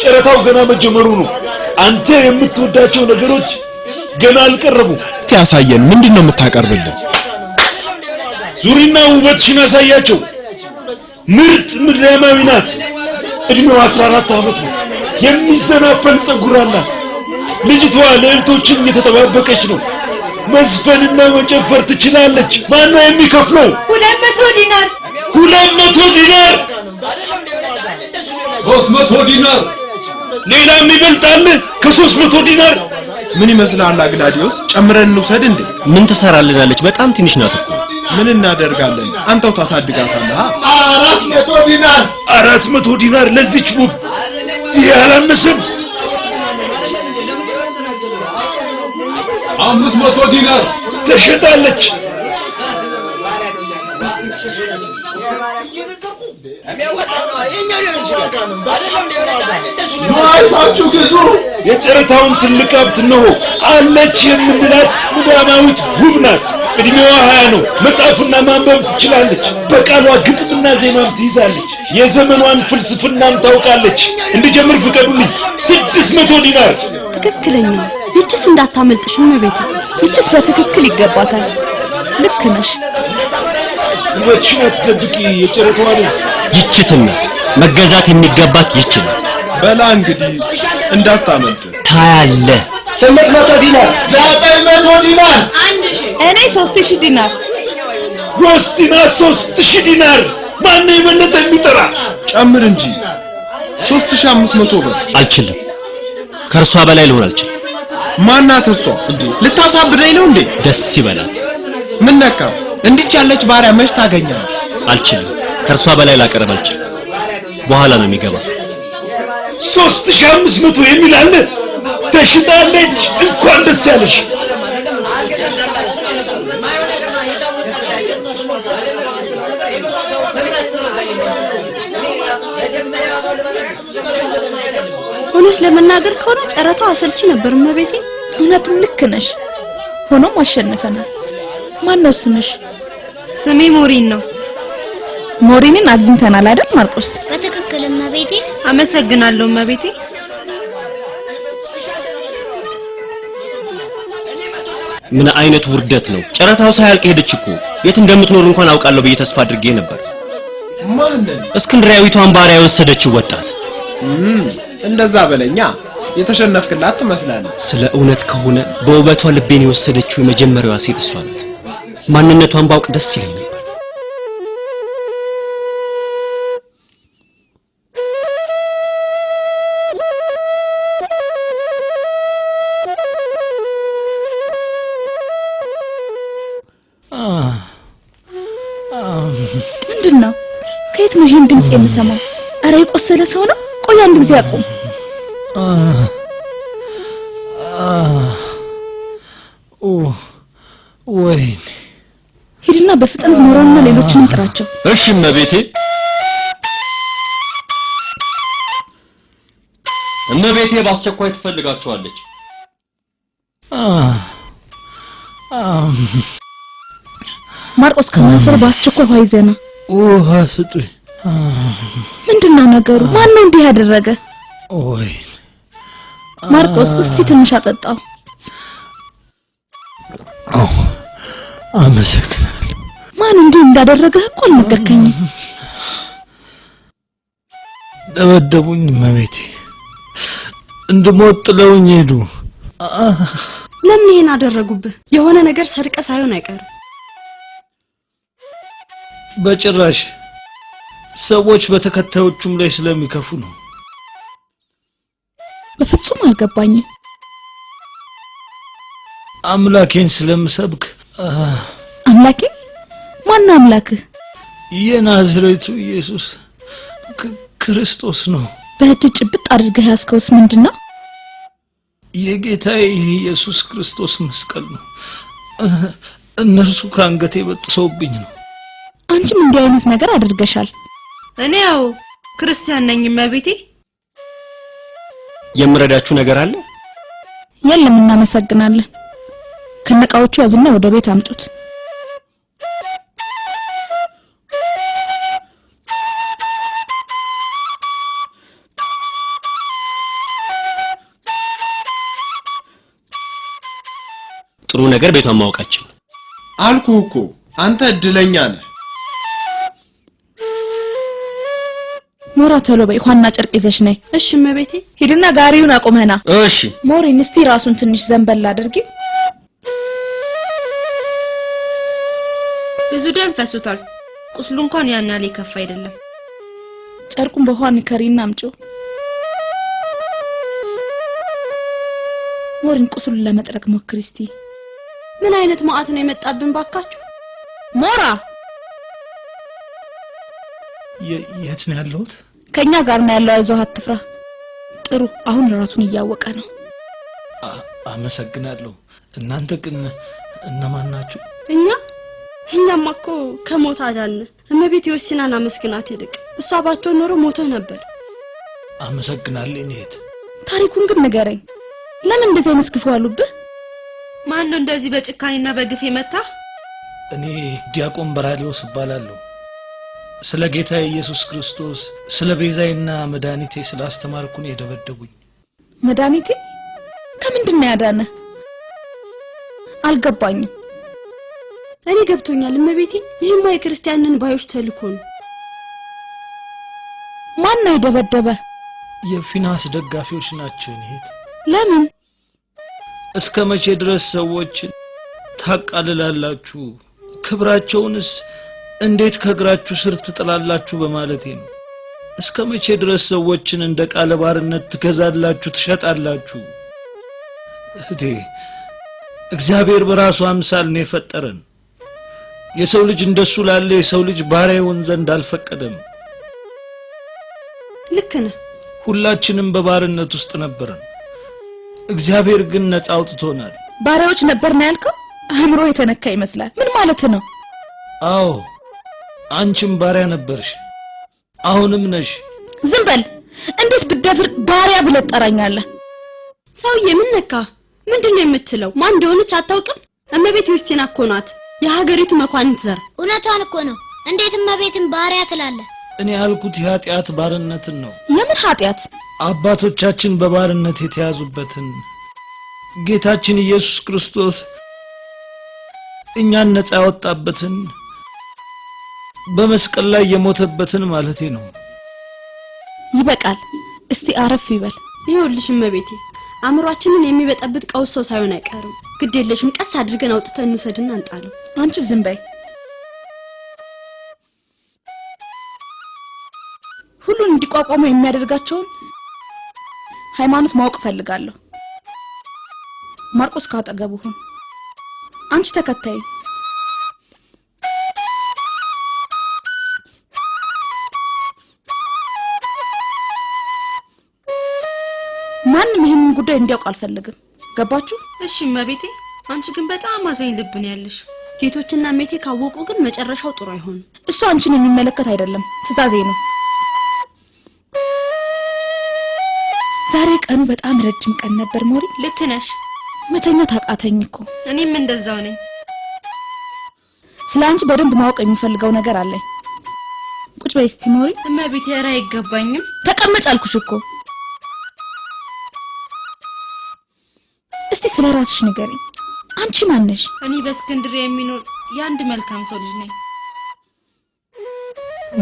ጨረታው ገና መጀመሩ ነው። አንተ የምትወዳቸው ነገሮች ገና አልቀረቡም። እስቲ ያሳየን፣ ምንድን ነው የምታቀርብልን? ዙሪና ውበትሽን አሳያቸው። ምርጥ ምድያማዊ ናት። እድሜዋ 14 ዓመት ነው። የሚዘናፈል ጸጉር አላት። ልጅቷ ልዕልቶችን እየተጠባበቀች ነው። መዝፈንና መጨፈር ትችላለች። ማን ነው የሚከፍለው? 200 ዲናር። 200 ዲናር። 300 ዲናር። ሌላም ይበልጣል ከ300 ዲናር። ምን ይመስልሃል አግላዲዮስ? ጨምረን እንውሰድ እንዴ? ምን ትሰራልናለች? በጣም ትንሽ ናት እኮ። ምን እናደርጋለን? አንተው ታሳድጋታለህ። 400 ዲናር፣ 400 ዲናር ለዚች ውብ። ይሄ አላነሰም? 500 ዲናር ተሸጣለች። አይታችሁ ግዙ። የጨረታውን ትልቅ ሀብት እነሆ አለች የምንላት ሙዳማዊት ውብ ናት። እድሜዋ 20 ነው። መጻፍና ማንበብ ትችላለች። በቃሏ ግጥምና ዜማም ትይዛለች። የዘመኗን ፍልስፍናም ታውቃለች። እንድጀምር ፍቀዱልኝ። 600 ዲናር። ትክክለኛ። ይችስ እንዳታመልጥሽ እመቤቴ። ይችስ በትክክል ይገባታል። ልክ ነሽ። ውበትሽን አትደብቂ። የጨረታዋ ልጅ ይችትና መገዛት የሚገባት ይች ናት። በላ እንግዲህ እንዳታመልጥ። ታያለህ። 800 ዲናር፣ 900 ዲናር፣ እኔ 3000 ዲናር። ሮስቲና 3000 ዲናር። ማነው የበለጠ የሚጠራ? ጨምር እንጂ 3500 ብር። አልችልም። ከእርሷ በላይ ልሆን አልችልም። ማናት እሷ? እንዴ ልታሳብደኝ ነው እንዴ? ደስ ይበላት። ምን ነካ? እንዲች ያለች ባሪያ መች ታገኛለህ? አልችልም። ከእርሷ በላይ ላቀርብ አልችልም። በኋላ ነው የሚገባ። 3500 የሚል አለ። ተሽጣለች። እንኳን ደስ ያለሽ። እውነት ለመናገር ከሆነ ጨረታው አሰልቺ ነበር እመቤቴ። እውነትም ልክ ነሽ። ሆኖም አሸንፈናል። ማን ነው ስምሽ? ስሜ ሞሪን ነው። ሞሪንን አግኝተናል አይደል ማርቆስ? በትክክል እመቤቴ። አመሰግናለሁ እመቤቴ። ምን አይነት ውርደት ነው! ጨረታው ሳያልቅ ሄደች እኮ። የት እንደምትኖር እንኳን አውቃለሁ ብዬ ተስፋ አድርጌ ነበር። ማንን? እስክንድሪያዊቷን ባሪያ የወሰደችው ወጣት። እንደዛ በለኛ። የተሸነፍክላት ትመስላለህ። ስለ እውነት ከሆነ በውበቷ ልቤን የወሰደችው የመጀመሪያዋ ሴት እሷ ናት። ማንነቷን ባውቅ ደስ ይለኝ ነበር። ምንድን ነው? ከየት ነው ይሄን ድምጽ የምሰማው? አረ የቆሰለ ሰው ነው። ቆይ አንድ ጊዜ አቁም። ወይኔ! ሂድና በፍጥነት ሞራውንና ሌሎችንም ጥራቸው። እሺ እመቤቴ። እመቤቴ በአስቸኳይ ትፈልጋቸዋለች። ማርቆስ ከማሰሩ በአስቸኳይ ውሃ ይዘና። ውሃ ስጡኝ። ምንድነው ነገሩ? ማን ነው እንዲህ ያደረገ? ወይኔ! ማርቆስ እስቲ ትንሽ አጠጣው። አመሰግናለሁ። ማን እንዲህ እንዳደረገህ እኮ አልነገርከኝም። ደበደቡኝ እመቤቴ። እንድሞት ጥለውኝ ሄዱ። ለምን ይሄን አደረጉብህ? የሆነ ነገር ሰርቀ ሳይሆን አይቀርም። በጭራሽ። ሰዎች በተከታዮቹም ላይ ስለሚከፉ ነው። በፍጹም አልገባኝም። አምላኬን ስለምሰብክ። አምላኬ? ማን አምላክህ? የናዝሬቱ ኢየሱስ ክርስቶስ ነው። በእጅ ጭብጥ አድርገህ ያዝከውስ ምንድነው? የጌታዬ ኢየሱስ ክርስቶስ መስቀል ነው። እነርሱ ከአንገቴ በጥሰውብኝ ነው። አንቺም እንዲህ አይነት ነገር አድርገሻል። እኔ ያው ክርስቲያን ነኝ እመቤቴ። የምረዳችሁ ነገር አለ? የለም፣ እናመሰግናለን። ከነቃዎቹ ያዝና ወደ ቤት አምጡት። ጥሩ ነገር ቤቷን ማወቃችን። አልኩህ እኮ አንተ እድለኛ ነህ። ሞራ ቶሎ በይ፣ ውሃና ጨርቅ ይዘሽ ነይ። እሺ እመቤቴ። ሂድና ጋሪውን አቁመና። እሺ። ሞሪን እስቲ ራሱን ትንሽ ዘንበል አድርጊ። ብዙ ደም ፈሶታል። ቁስሉ እንኳን ያን ያህል የከፋ አይደለም። ጨርቁን በውሃ ንከሪና አምጪው። ሞሪን ቁስሉን ለመጥረግ ሞክሪ እስቲ። ምን አይነት መዓት ነው የመጣብን ባካችሁ? ሞራ የት ነው ያለሁት? ከኛ ጋር ነው ያለው። አይዞህ አትፍራ። ጥሩ፣ አሁን ራሱን እያወቀ ነው። አመሰግናለሁ። እናንተ ግን እነማን ናችሁ? እኛማ እኮ ከሞት አዳን። እመቤት ዮስቲናን አመስግናት ይልቅ እሷ ባትሆን ኖሮ ሞተህ ነበር። አመሰግናለሁ እኔት። ታሪኩን ግን ንገረኝ። ለምን እንደዚህ አይነት ክፉ አሉብህ? ማን ነው እንደዚህ በጭካኔና በግፍ የመታ? እኔ ዲያቆን በራሊዮስ እባላለሁ። ስለ ጌታ ኢየሱስ ክርስቶስ ስለ ቤዛዬና መድኃኒቴ ስላስተማርኩ ነው የደበደቡኝ። መድኃኒቴ ከምንድን ነው ያዳነ? አልገባኝም። እኔ ገብቶኛል እመቤቴ። ይህማ የክርስቲያንን ባዮች ተልኮ ነው። ማን ነው የደበደበ? የፊናስ ደጋፊዎች ናቸው እኔት። ለምን? እስከ መቼ ድረስ ሰዎችን ታቃልላላችሁ? ክብራቸውንስ እንዴት ከእግራችሁ ስር ትጥላላችሁ በማለቴ ነው። እስከ መቼ ድረስ ሰዎችን እንደ ቃለ ባርነት ትገዛላችሁ፣ ትሸጣላችሁ? እህቴ፣ እግዚአብሔር በራሱ አምሳል ነው የፈጠረን። የሰው ልጅ እንደሱ ላለ የሰው ልጅ ባሪያ ይሆን ዘንድ አልፈቀደም። ልክ ነህ። ሁላችንም በባርነት ውስጥ ነበርን። እግዚአብሔር ግን ነፃ አውጥቶናል። ባሪያዎች ነበር ነው ያልከው? አእምሮ የተነካ ይመስላል። ምን ማለት ነው? አዎ፣ አንቺም ባሪያ ነበርሽ፣ አሁንም ነሽ። ዝም በል። እንዴት ብደፍር ባሪያ ብለህ ትጠራኛለህ? ሰውዬ ምን ነካ? ምንድነው የምትለው? ማን እንደሆነች አታውቅም? እመቤት ዮስቲና እኮ ናት፣ የሀገሪቱ መኳንንት ዘር። እውነቷን እኮ ነው። እንዴት እመቤትን ባሪያ ትላለህ? እኔ ያልኩት የኃጢአት ባርነትን ነው። የምን ኃጢአት? አባቶቻችን በባርነት የተያዙበትን ጌታችን ኢየሱስ ክርስቶስ እኛን ነፃ ያወጣበትን በመስቀል ላይ የሞተበትን ማለቴ ነው። ይበቃል። እስቲ አረፍ ይበል። ይኸውልሽ እመቤቴ፣ አእምሯችንን የሚበጠብጥ ቀውስ ሰው ሳይሆን አይቀርም። ግድ የለሽም፣ ቀስ አድርገን አውጥተን እንውሰድና እንጣለው። አንቺ ዝም በይ። ሁሉን እንዲቋቋሙ የሚያደርጋቸውን ሃይማኖት ማወቅ እፈልጋለሁ። ማርቆስ ካጠገቡ ሁን። አንቺ ተከታይ። ማንም ይሄንን ጉዳይ እንዲያውቅ አልፈልግም። ገባችሁ? እሺ እመቤቴ። አንቺ ግን በጣም አዛኝ ልብ ነው ያለሽ። ጌቶችና ሜቴ ካወቁ ግን መጨረሻው ጥሩ አይሆንም። እሱ አንቺን የሚመለከት አይደለም፣ ትእዛዜ ነው። ዛሬ ቀኑ በጣም ረጅም ቀን ነበር ሞሪ። ልክ ነሽ። መተኛት አቃተኝ እኮ። እኔም እንደዛው ነኝ። ስለ አንቺ በደንብ ማወቅ የሚፈልገው ነገር አለኝ። ቁጭ በይ እስቲ ሞሪ። እመቤቴ፣ ኧረ አይገባኝም። ተቀመጭ አልኩሽ እኮ። እስቲ ስለ ራስሽ ንገሪኝ። አንቺ ማን ነሽ? እኔ በእስክንድርያ የሚኖር የአንድ መልካም ሰው ልጅ ነኝ።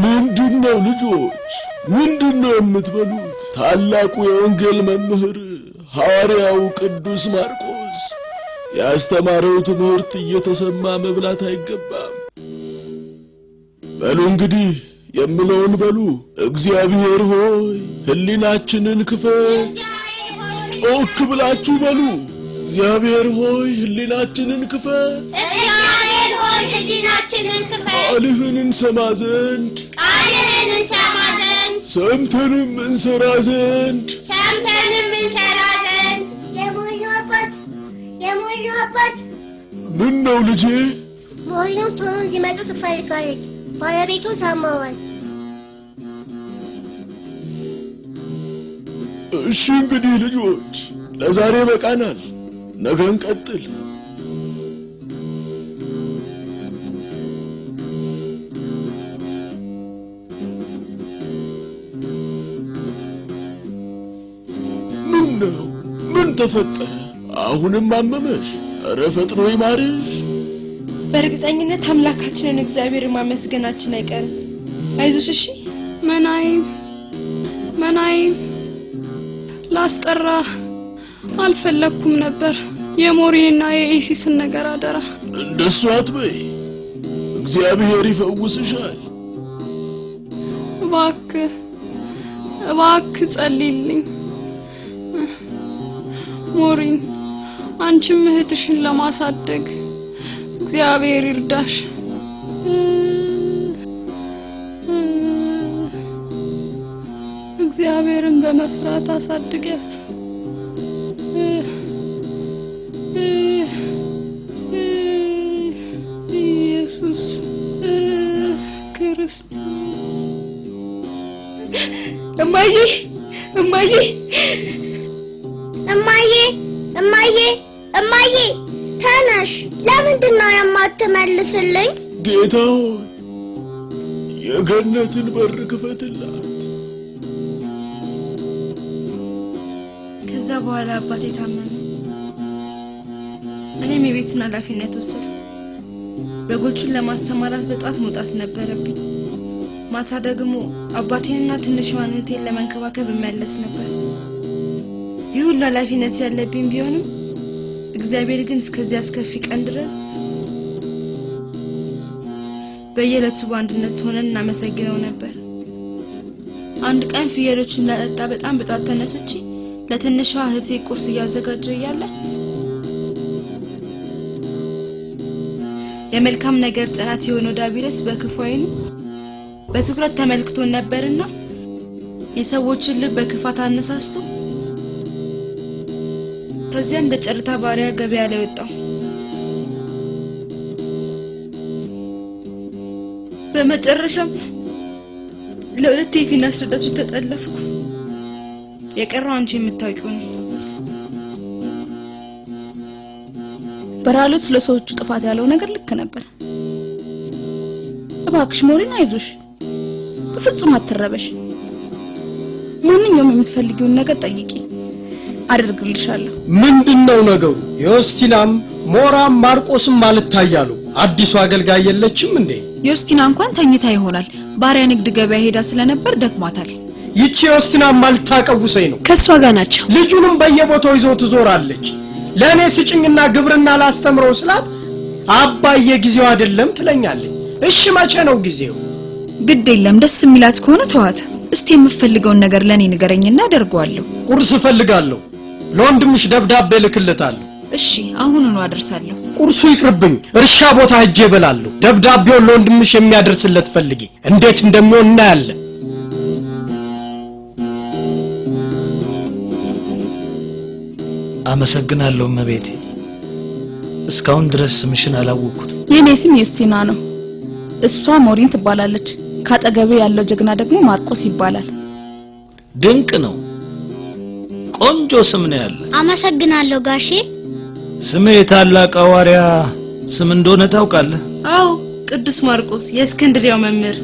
ምንድነው ልጆች? ምንድነው የምትበሉት? ታላቁ የወንጌል መምህር ሐዋርያው ቅዱስ ማርቆስ ያስተማረው ትምህርት እየተሰማ መብላት አይገባም። በሉ እንግዲህ የምለውን በሉ። እግዚአብሔር ሆይ ሕሊናችንን ክፈት። ጮክ ብላችሁ በሉ። እግዚአብሔር ሆይ ሕሊናችንን ክፈት። እግዚአብሔር ሆይ ሕሊናችንን ክፈት። ቃልህን እንሰማ ዘንድ፣ ቃልህን እንሰማ ዘንድ፣ ሰምተንም እንሰራ ዘንድ፣ ሰምተንም እንሰራ ዘንድ። የሞኙ አባት፣ የሞኙ አባት። ምን ነው ልጄ? ሞኙ ቶሎ እንዲመጡ ትፈልጋለች። ባለቤቱ ታመዋል። እሺ እንግዲህ ልጆች ለዛሬ በቃናል። ነገ እንቀጥል። ምን ነው? ምን ተፈጠረ? አሁንም አመመሽ? ኧረ ፈጥኖ ይማርሽ። በእርግጠኝነት አምላካችንን እግዚአብሔር ማመስገናችን አይቀርም። አይዞሽ እሺ። መናይ መናይ ላስጠራ አልፈለኩም ነበር። የሞሪንና የኢሲስን ነገር አደራ። እንደሱ አትበይ። እግዚአብሔር ይፈውስሻል። እባክህ እባክህ ጸልይልኝ። ሞሪን አንቺም እህትሽን ለማሳደግ እግዚአብሔር ይርዳሽ። እግዚአብሔርን በመፍራት አሳድጊያት። ኢየሱስ ክርስቶስ። እማዬ እማዬ እማዬ እማዬ እማዬ ተነሽ። ለምንድን ነው የማትመልስልኝ? ጌታ ሆይ የገነትን በር ክፈትላት። ከዛ በኋላ አባቴ ታመመ። እኔም የቤቱን ኃላፊነት ወሰድኩ። በጎቹን ለማሰማራት በጧት መውጣት ነበረብኝ። ማታ ደግሞ አባቴንና ትንሿን እህቴን ለመንከባከብ እመለስ ነበር። ይህ ሁሉ ኃላፊነት ያለብኝ ቢሆንም እግዚአብሔር ግን እስከዚያ አስከፊ ቀን ድረስ በየዕለቱ በአንድነት ሆነን እናመሰግነው ነበር። አንድ ቀን ፍየሎችን ላጠጣ በጣም በጧት ተነስቼ ለትንሿ እህቴ ቁርስ እያዘጋጀሁ እያለ የመልካም ነገር ጽናት የሆነው ዲያብሎስ በክፉ ዓይኑ በትኩረት ተመልክቶ ነበርና የሰዎችን ልብ በክፋት አነሳስቶ ከዚያም ለጨረታ ባሪያ ገበያ ላይ ወጣው። በመጨረሻም ለሁለት የፊናስ ረዳቶች ተጠለፍኩ። የቀረው አንቺ የምታውቂው ነው። በራሎት ስለሰዎቹ ጥፋት ያለው ነገር ልክ ነበር። እባክሽ ሞሪን አይዞሽ፣ በፍጹም አትረበሽ። ማንኛውም የምትፈልጊውን ነገር ጠይቂ፣ አደርግልሻለሁ። ምንድነው ነገሩ? ዮስቲናም ሞራም ማርቆስም አልታያሉ። አዲሱ አገልጋይ የለችም እንዴ? ዮስቲና እንኳን ተኝታ ይሆናል። ባሪያ ንግድ ገበያ ሄዳ ስለነበር ደክሟታል። ይቺ ዮስቲናም አልታቀውሰኝ ነው። ከሷ ጋር ናቸው። ልጁንም በየቦታው ይዞ ትዞራለች። ለእኔ ስጭኝና ግብርና ላስተምረው ስላት አባዬ ጊዜው አይደለም ትለኛለች። እሺ መቼ ነው ጊዜው? ግድ የለም፣ ደስ የሚላት ከሆነ ተዋት። እስቲ የምፈልገውን ነገር ለኔ ንገረኝና አደርገዋለሁ። ቁርስ እፈልጋለሁ። ለወንድምሽ ደብዳቤ ልክልታለሁ። እሺ አሁኑኑ አደርሳለሁ። ቁርሱ ይቅርብኝ፣ እርሻ ቦታ ሄጄ እበላለሁ። ደብዳቤውን ለወንድምሽ የሚያደርስለት ፈልጊ። እንዴት እንደሚሆን እናያለን። አመሰግናለሁ እመቤቴ። እስካሁን ድረስ ስምሽን አላወቅኩትም። የኔ ስም ዮስቲና ነው። እሷ ሞሪን ትባላለች። ካጠገቤ ያለው ጀግና ደግሞ ማርቆስ ይባላል። ድንቅ ነው። ቆንጆ ስም ነው ያለ። አመሰግናለሁ ጋሼ። ስምህ የታላቅ ሐዋርያ ስም እንደሆነ ታውቃለህ? አዎ፣ ቅዱስ ማርቆስ የእስክንድሪያው መምህር።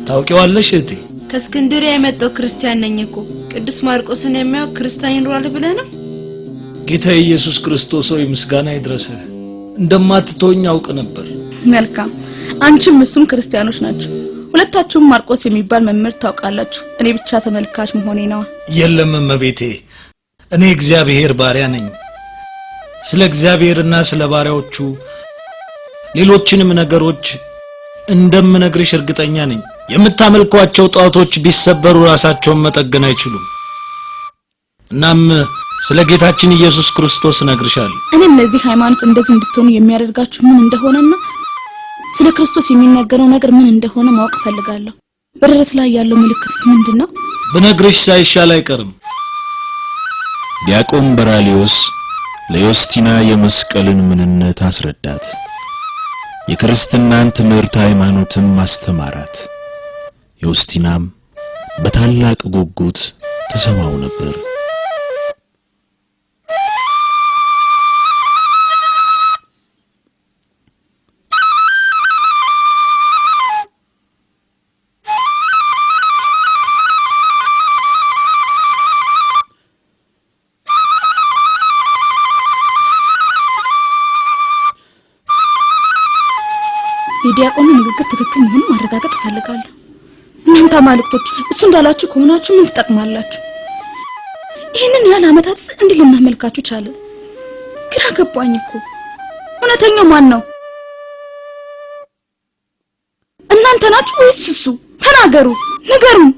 ታውቂዋለሽ እህቴ? ከእስክንድሪያ የመጣው ክርስቲያን ነኝ እኮ። ቅዱስ ማርቆስን የሚያውቅ ክርስቲያን ይኖራል ብለህ ነው? ጌታ ኢየሱስ ክርስቶስ ሆይ ምስጋና ይድረስህ። እንደማትተወኝ አውቅ ነበር። መልካም። አንቺም እሱም ክርስቲያኖች ናችሁ። ሁለታችሁም ማርቆስ የሚባል መምህር ታውቃላችሁ። እኔ ብቻ ተመልካች መሆኔ ነው። የለም እመቤቴ፣ እኔ እግዚአብሔር ባሪያ ነኝ። ስለ እግዚአብሔርና ስለ ባሪያዎቹ ሌሎችንም ነገሮች እንደምነግርሽ እርግጠኛ ነኝ። የምታመልኳቸው ጣዖቶች ቢሰበሩ ራሳቸውን መጠገን አይችሉም። እናም ስለ ጌታችን ኢየሱስ ክርስቶስ እነግርሻለሁ። እኔም ለዚህ ሃይማኖት እንደዚህ እንድትሆኑ የሚያደርጋችሁ ምን እንደሆነና ስለ ክርስቶስ የሚነገረው ነገር ምን እንደሆነ ማወቅ እፈልጋለሁ። በደረት ላይ ያለው ምልክትስ ምንድነው? ብነግርሽ ሳይሻል አይቀርም። ዲያቆን በራሊዮስ ለዮስቲና የመስቀልን ምንነት አስረዳት። የክርስትናን ትምህርት ሃይማኖትም አስተማራት። ዮስቲናም በታላቅ ጉጉት ትሰማው ነበር። የዲያቆኑ ንግግር ትክክል መሆኑን ማረጋገጥ እፈልጋለሁ። እናንተ አማልክቶች እሱ እንዳላችሁ ከሆናችሁ ምን ትጠቅማላችሁ? ይህንን ያህል ዓመታትስ እንዴት ልናመልካችሁ ቻለን? ግራ ገባኝ እኮ። እውነተኛው ማን ነው? እናንተ ናችሁ ወይስ እሱ? ተናገሩ፣ ንገሩን።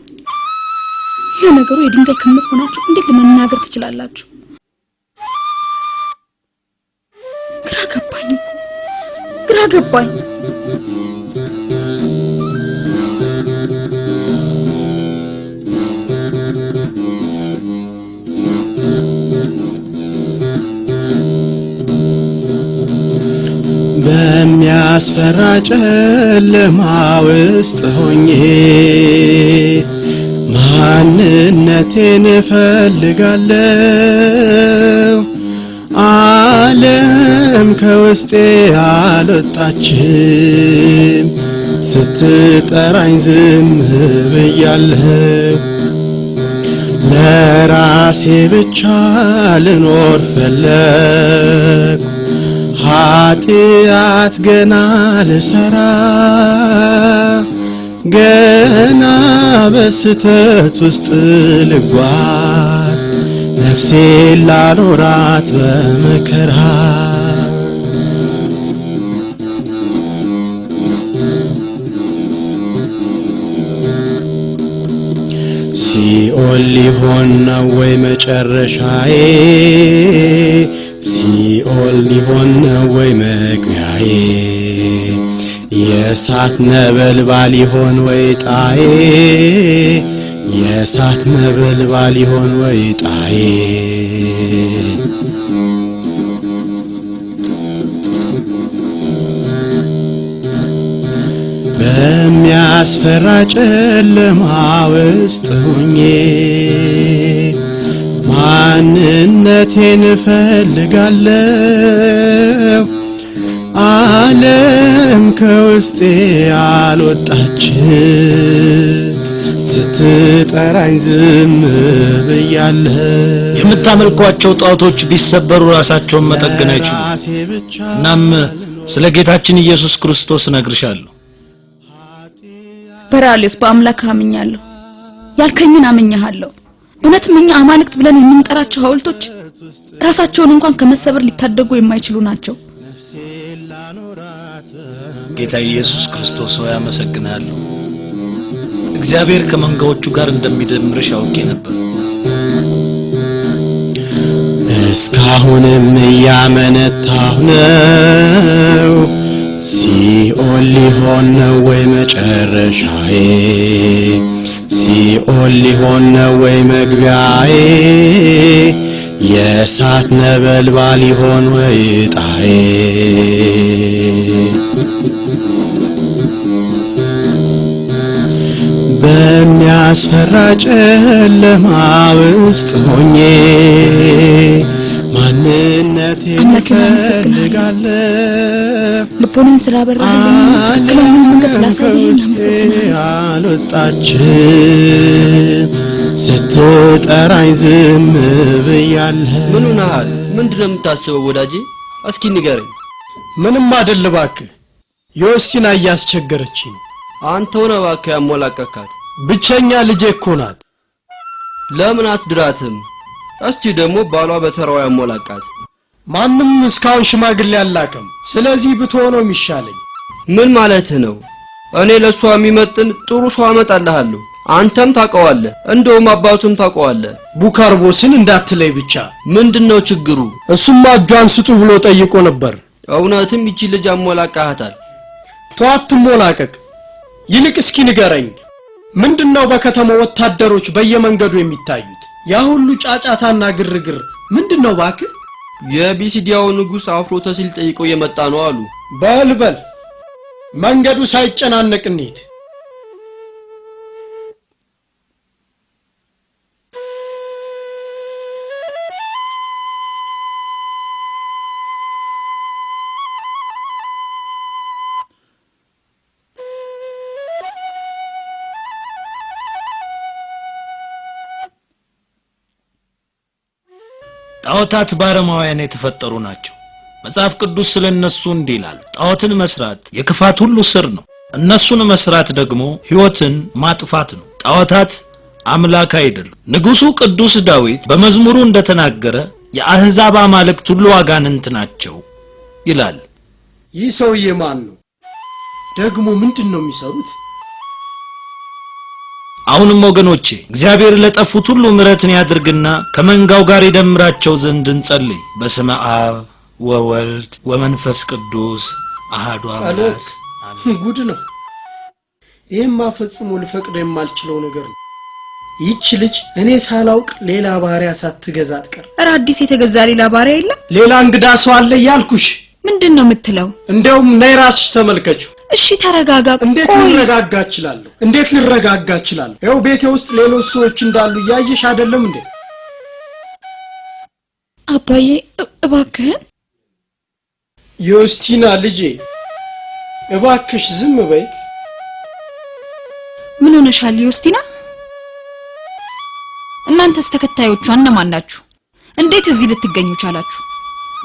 ለነገሩ የድንጋይ ክምር ሆናችሁ እንዴት ለመናገር ትችላላችሁ? ግራ ገባኝ። በሚያስፈራ ጨለማ ውስጥ ሆኜ ማንነቴን እፈልጋለሁ። ዓለም ከውስጤ አልወጣችም፣ ስትጠራኝ ዝም ብያለሁ። ለራሴ ብቻ ልኖር ፈለግኩ፣ ኃጢአት ገና ልሰራ፣ ገና በስተት ውስጥ ልጓዝ፣ ነፍሴን ላኖራት በመከራ። ሲኦል ሊሆን ነው ወይ መጨረሻዬ? ሲኦል ሊሆን ነው ወይ መግቢያዬ? የእሳት ነበልባል ይሆን ወይ ጣዬ? የእሳት ነበልባል ይሆን ወይ ጣዬ? በሚያስፈራ ጨለማ ውስጥ ሆኜ ማንነቴን እፈልጋለሁ። ዓለም ከውስጤ አልወጣችም፣ ስትጠራኝ ዝም ብያለሁ። የምታመልኳቸው ጣዖቶች ቢሰበሩ ራሳቸውን መጠገን አይችሉም። እናም ስለ ጌታችን ኢየሱስ ክርስቶስ እነግርሻለሁ። በራሊዮስ በአምላክ አምኛለሁ፣ ያልከኝን አምኛለሁ። እውነትም እኛ አማልክት ብለን የምንጠራቸው ሐውልቶች ራሳቸውን እንኳን ከመሰበር ሊታደጉ የማይችሉ ናቸው። ጌታ ኢየሱስ ክርስቶስ ሆይ አመሰግናለሁ። እግዚአብሔር ከመንጋዎቹ ጋር እንደሚደምርሽ አውቄ ነበር። እስካሁንም እያመነታሁ ነው። ሲኦል ሊሆን ነው ወይ መጨረሻዬ? ሲኦል ሊሆን ነው ወይ መግቢያዬ? የእሳት ነበልባል ይሆን ወይ ጣዬ? በሚያስፈራ ጨለማ ውስጥ ሆኜ ማንነቴን እፈልጋለሁ። ልቦናን ስላበራህልኝ ትክክለኛውን መንገድ ስላሳየኸኝ አመሰግናለሁ። አልወጣችም፣ ስትጠራኝ ዝም ብያለሁ። ምን ሆነሃል? ምንድን ነው የምታስበው ወዳጄ? እስኪ ንገረኝ። ምንም አይደል እባክህ። ዮስቲና እያስቸገረችኝ ነው። አንተው ነህ እባክህ ያሞላቀካት። ብቸኛ ልጄ እኮ ናት። ለምን አትድራትም? እስቲ ደግሞ ባሏ በተራው ያሞላቃት። ማንም እስካሁን ሽማግሌ አላከም። ስለዚህ ብትሆነው የሚሻለኝ። ምን ማለትህ ነው? እኔ ለሷ የሚመጥን ጥሩ ሰው አመጣልሃለሁ። አንተም ታውቀዋለህ፣ እንደውም አባቱም ታውቀዋለህ። ቡካርቦስን እንዳትለይ ብቻ። ምንድነው ችግሩ? እሱማ እጇን ስጡ ብሎ ጠይቆ ነበር። እውነትም ይቺ ልጅ አሞላቃሃታል። ተዋት ትሞላቀቅ። ይልቅ እስኪ ንገረኝ፣ ምንድነው በከተማው ወታደሮች በየመንገዱ የሚታዩት? ያ ሁሉ ጫጫታና ግርግር ምንድነው እባክህ? የቢሲዲያው ንጉሥ አፍሮተስ ሊጠይቀው የመጣ ነው አሉ። በል በል መንገዱ ሳይጨናነቅ እንሂድ። ጣዖታት ባረማውያን የተፈጠሩ ናቸው። መጽሐፍ ቅዱስ ስለ እነሱ እንዲህ ይላል፣ ጣዖትን መስራት የክፋት ሁሉ ስር ነው። እነሱን መስራት ደግሞ ሕይወትን ማጥፋት ነው። ጣዖታት አምላክ አይደሉም። ንጉሡ ቅዱስ ዳዊት በመዝሙሩ እንደተናገረ የአሕዛብ አማልክት ሁሉ አጋንንት ናቸው ይላል። ይህ ሰውዬ ማን ነው? ደግሞ ምንድን ነው የሚሰሩት? አሁንም ወገኖቼ እግዚአብሔር ለጠፉት ሁሉ ምሕረትን ያድርግና ከመንጋው ጋር ይደምራቸው ዘንድ እንጸልይ። በስመ አብ ወወልድ ወመንፈስ ቅዱስ አሃዱ አምላክ። ጸሎት ጉድ ነው። ይህማ ፈጽሞ ልፈቅደው የማልችለው ነገር ነው። ይህች ልጅ እኔ ሳላውቅ ሌላ ባሪያ ሳትገዛ አትቀር። እረ አዲስ የተገዛ ሌላ ባሪያ የለም። ሌላ እንግዳ ሰው አለ እያልኩሽ። ምንድን ነው የምትለው? እንደውም ነይ ራስሽ ተመልከችው። እሺ ተረጋጋ። እንዴት ልረጋጋ እችላለሁ? እንዴት ልረጋጋ እችላለሁ? ይኸው ቤቴ ውስጥ ሌሎች ሰዎች እንዳሉ እያየሽ አይደለም እንዴ? አባዬ እባክህን። ዮስቲና ልጄ እባክሽ ዝም በይ። ምን ሆነሻል ዮስቲና? እናንተስ ተከታዮቿ እነማን ናችሁ? እንዴት እዚህ ልትገኙ ቻላችሁ?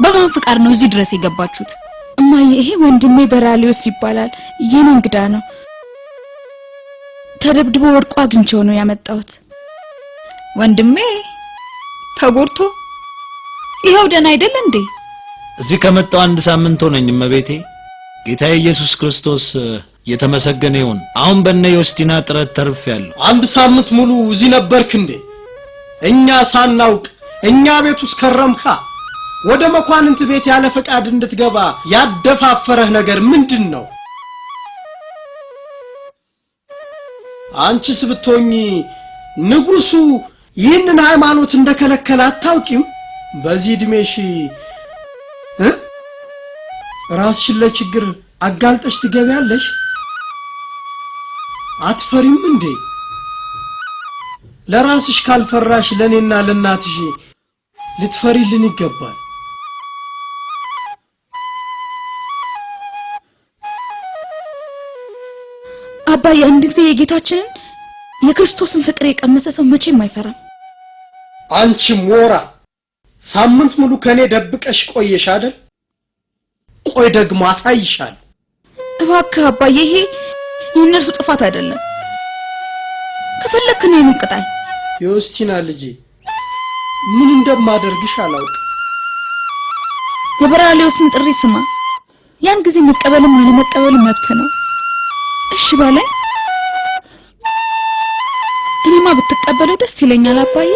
በማን ፍቃድ ነው እዚህ ድረስ የገባችሁት? እማዬ ይሄ ወንድሜ በራሊዮስ ይባላል። የኔ እንግዳ ነው። ተደብድቦ ወድቆ አግኝቼው ነው ያመጣሁት። ወንድሜ ተጎድቶ ይኸው ደህና አይደል እንዴ? እዚህ ከመጣው አንድ ሳምንት ሆነኝ እመቤቴ። ጌታ ኢየሱስ ክርስቶስ የተመሰገነ ይሁን። አሁን በእነ ዮስቲና ጥረት ተርፌያለሁ። አንድ ሳምንት ሙሉ እዚህ ነበርክ እንዴ? እኛ ሳናውቅ እኛ ቤት ውስጥ ከረምካ። ወደ መኳንንት ቤት ያለ ፈቃድ እንድትገባ ያደፋፈረህ ነገር ምንድን ነው? አንቺስ ብትሆኚ ንጉሱ ይህንን ሃይማኖት እንደከለከለ አታውቂም? በዚህ እድሜሽ ራስሽን ለችግር አጋልጠሽ ትገቢያለሽ? አትፈሪም እንዴ? ለራስሽ ካልፈራሽ ለኔና ለእናትሽ ልትፈሪልን ይገባል። አባዬ አንድ ጊዜ የጌታችንን የክርስቶስን ፍቅር የቀመሰ ሰው መቼም አይፈራም። አንቺ ሞራ ሳምንት ሙሉ ከኔ ደብቀሽ ቆየሽ አይደል? ቆይ ደግሞ አሳይሻለሁ። እባክህ አባዬ ይሄ የእነርሱ ጥፋት አይደለም። ከፈለክ እኔን ቅጣኝ። ዮስቲና ልጄ ምን እንደማደርግሽ አላውቅም። የበራሊዮስን ጥሪ ስማ። ያን ጊዜ መቀበልም አለመቀበልም መብት ነው። እሺ በለኝ። እኔማ ብትቀበለው ደስ ይለኛል አባዬ።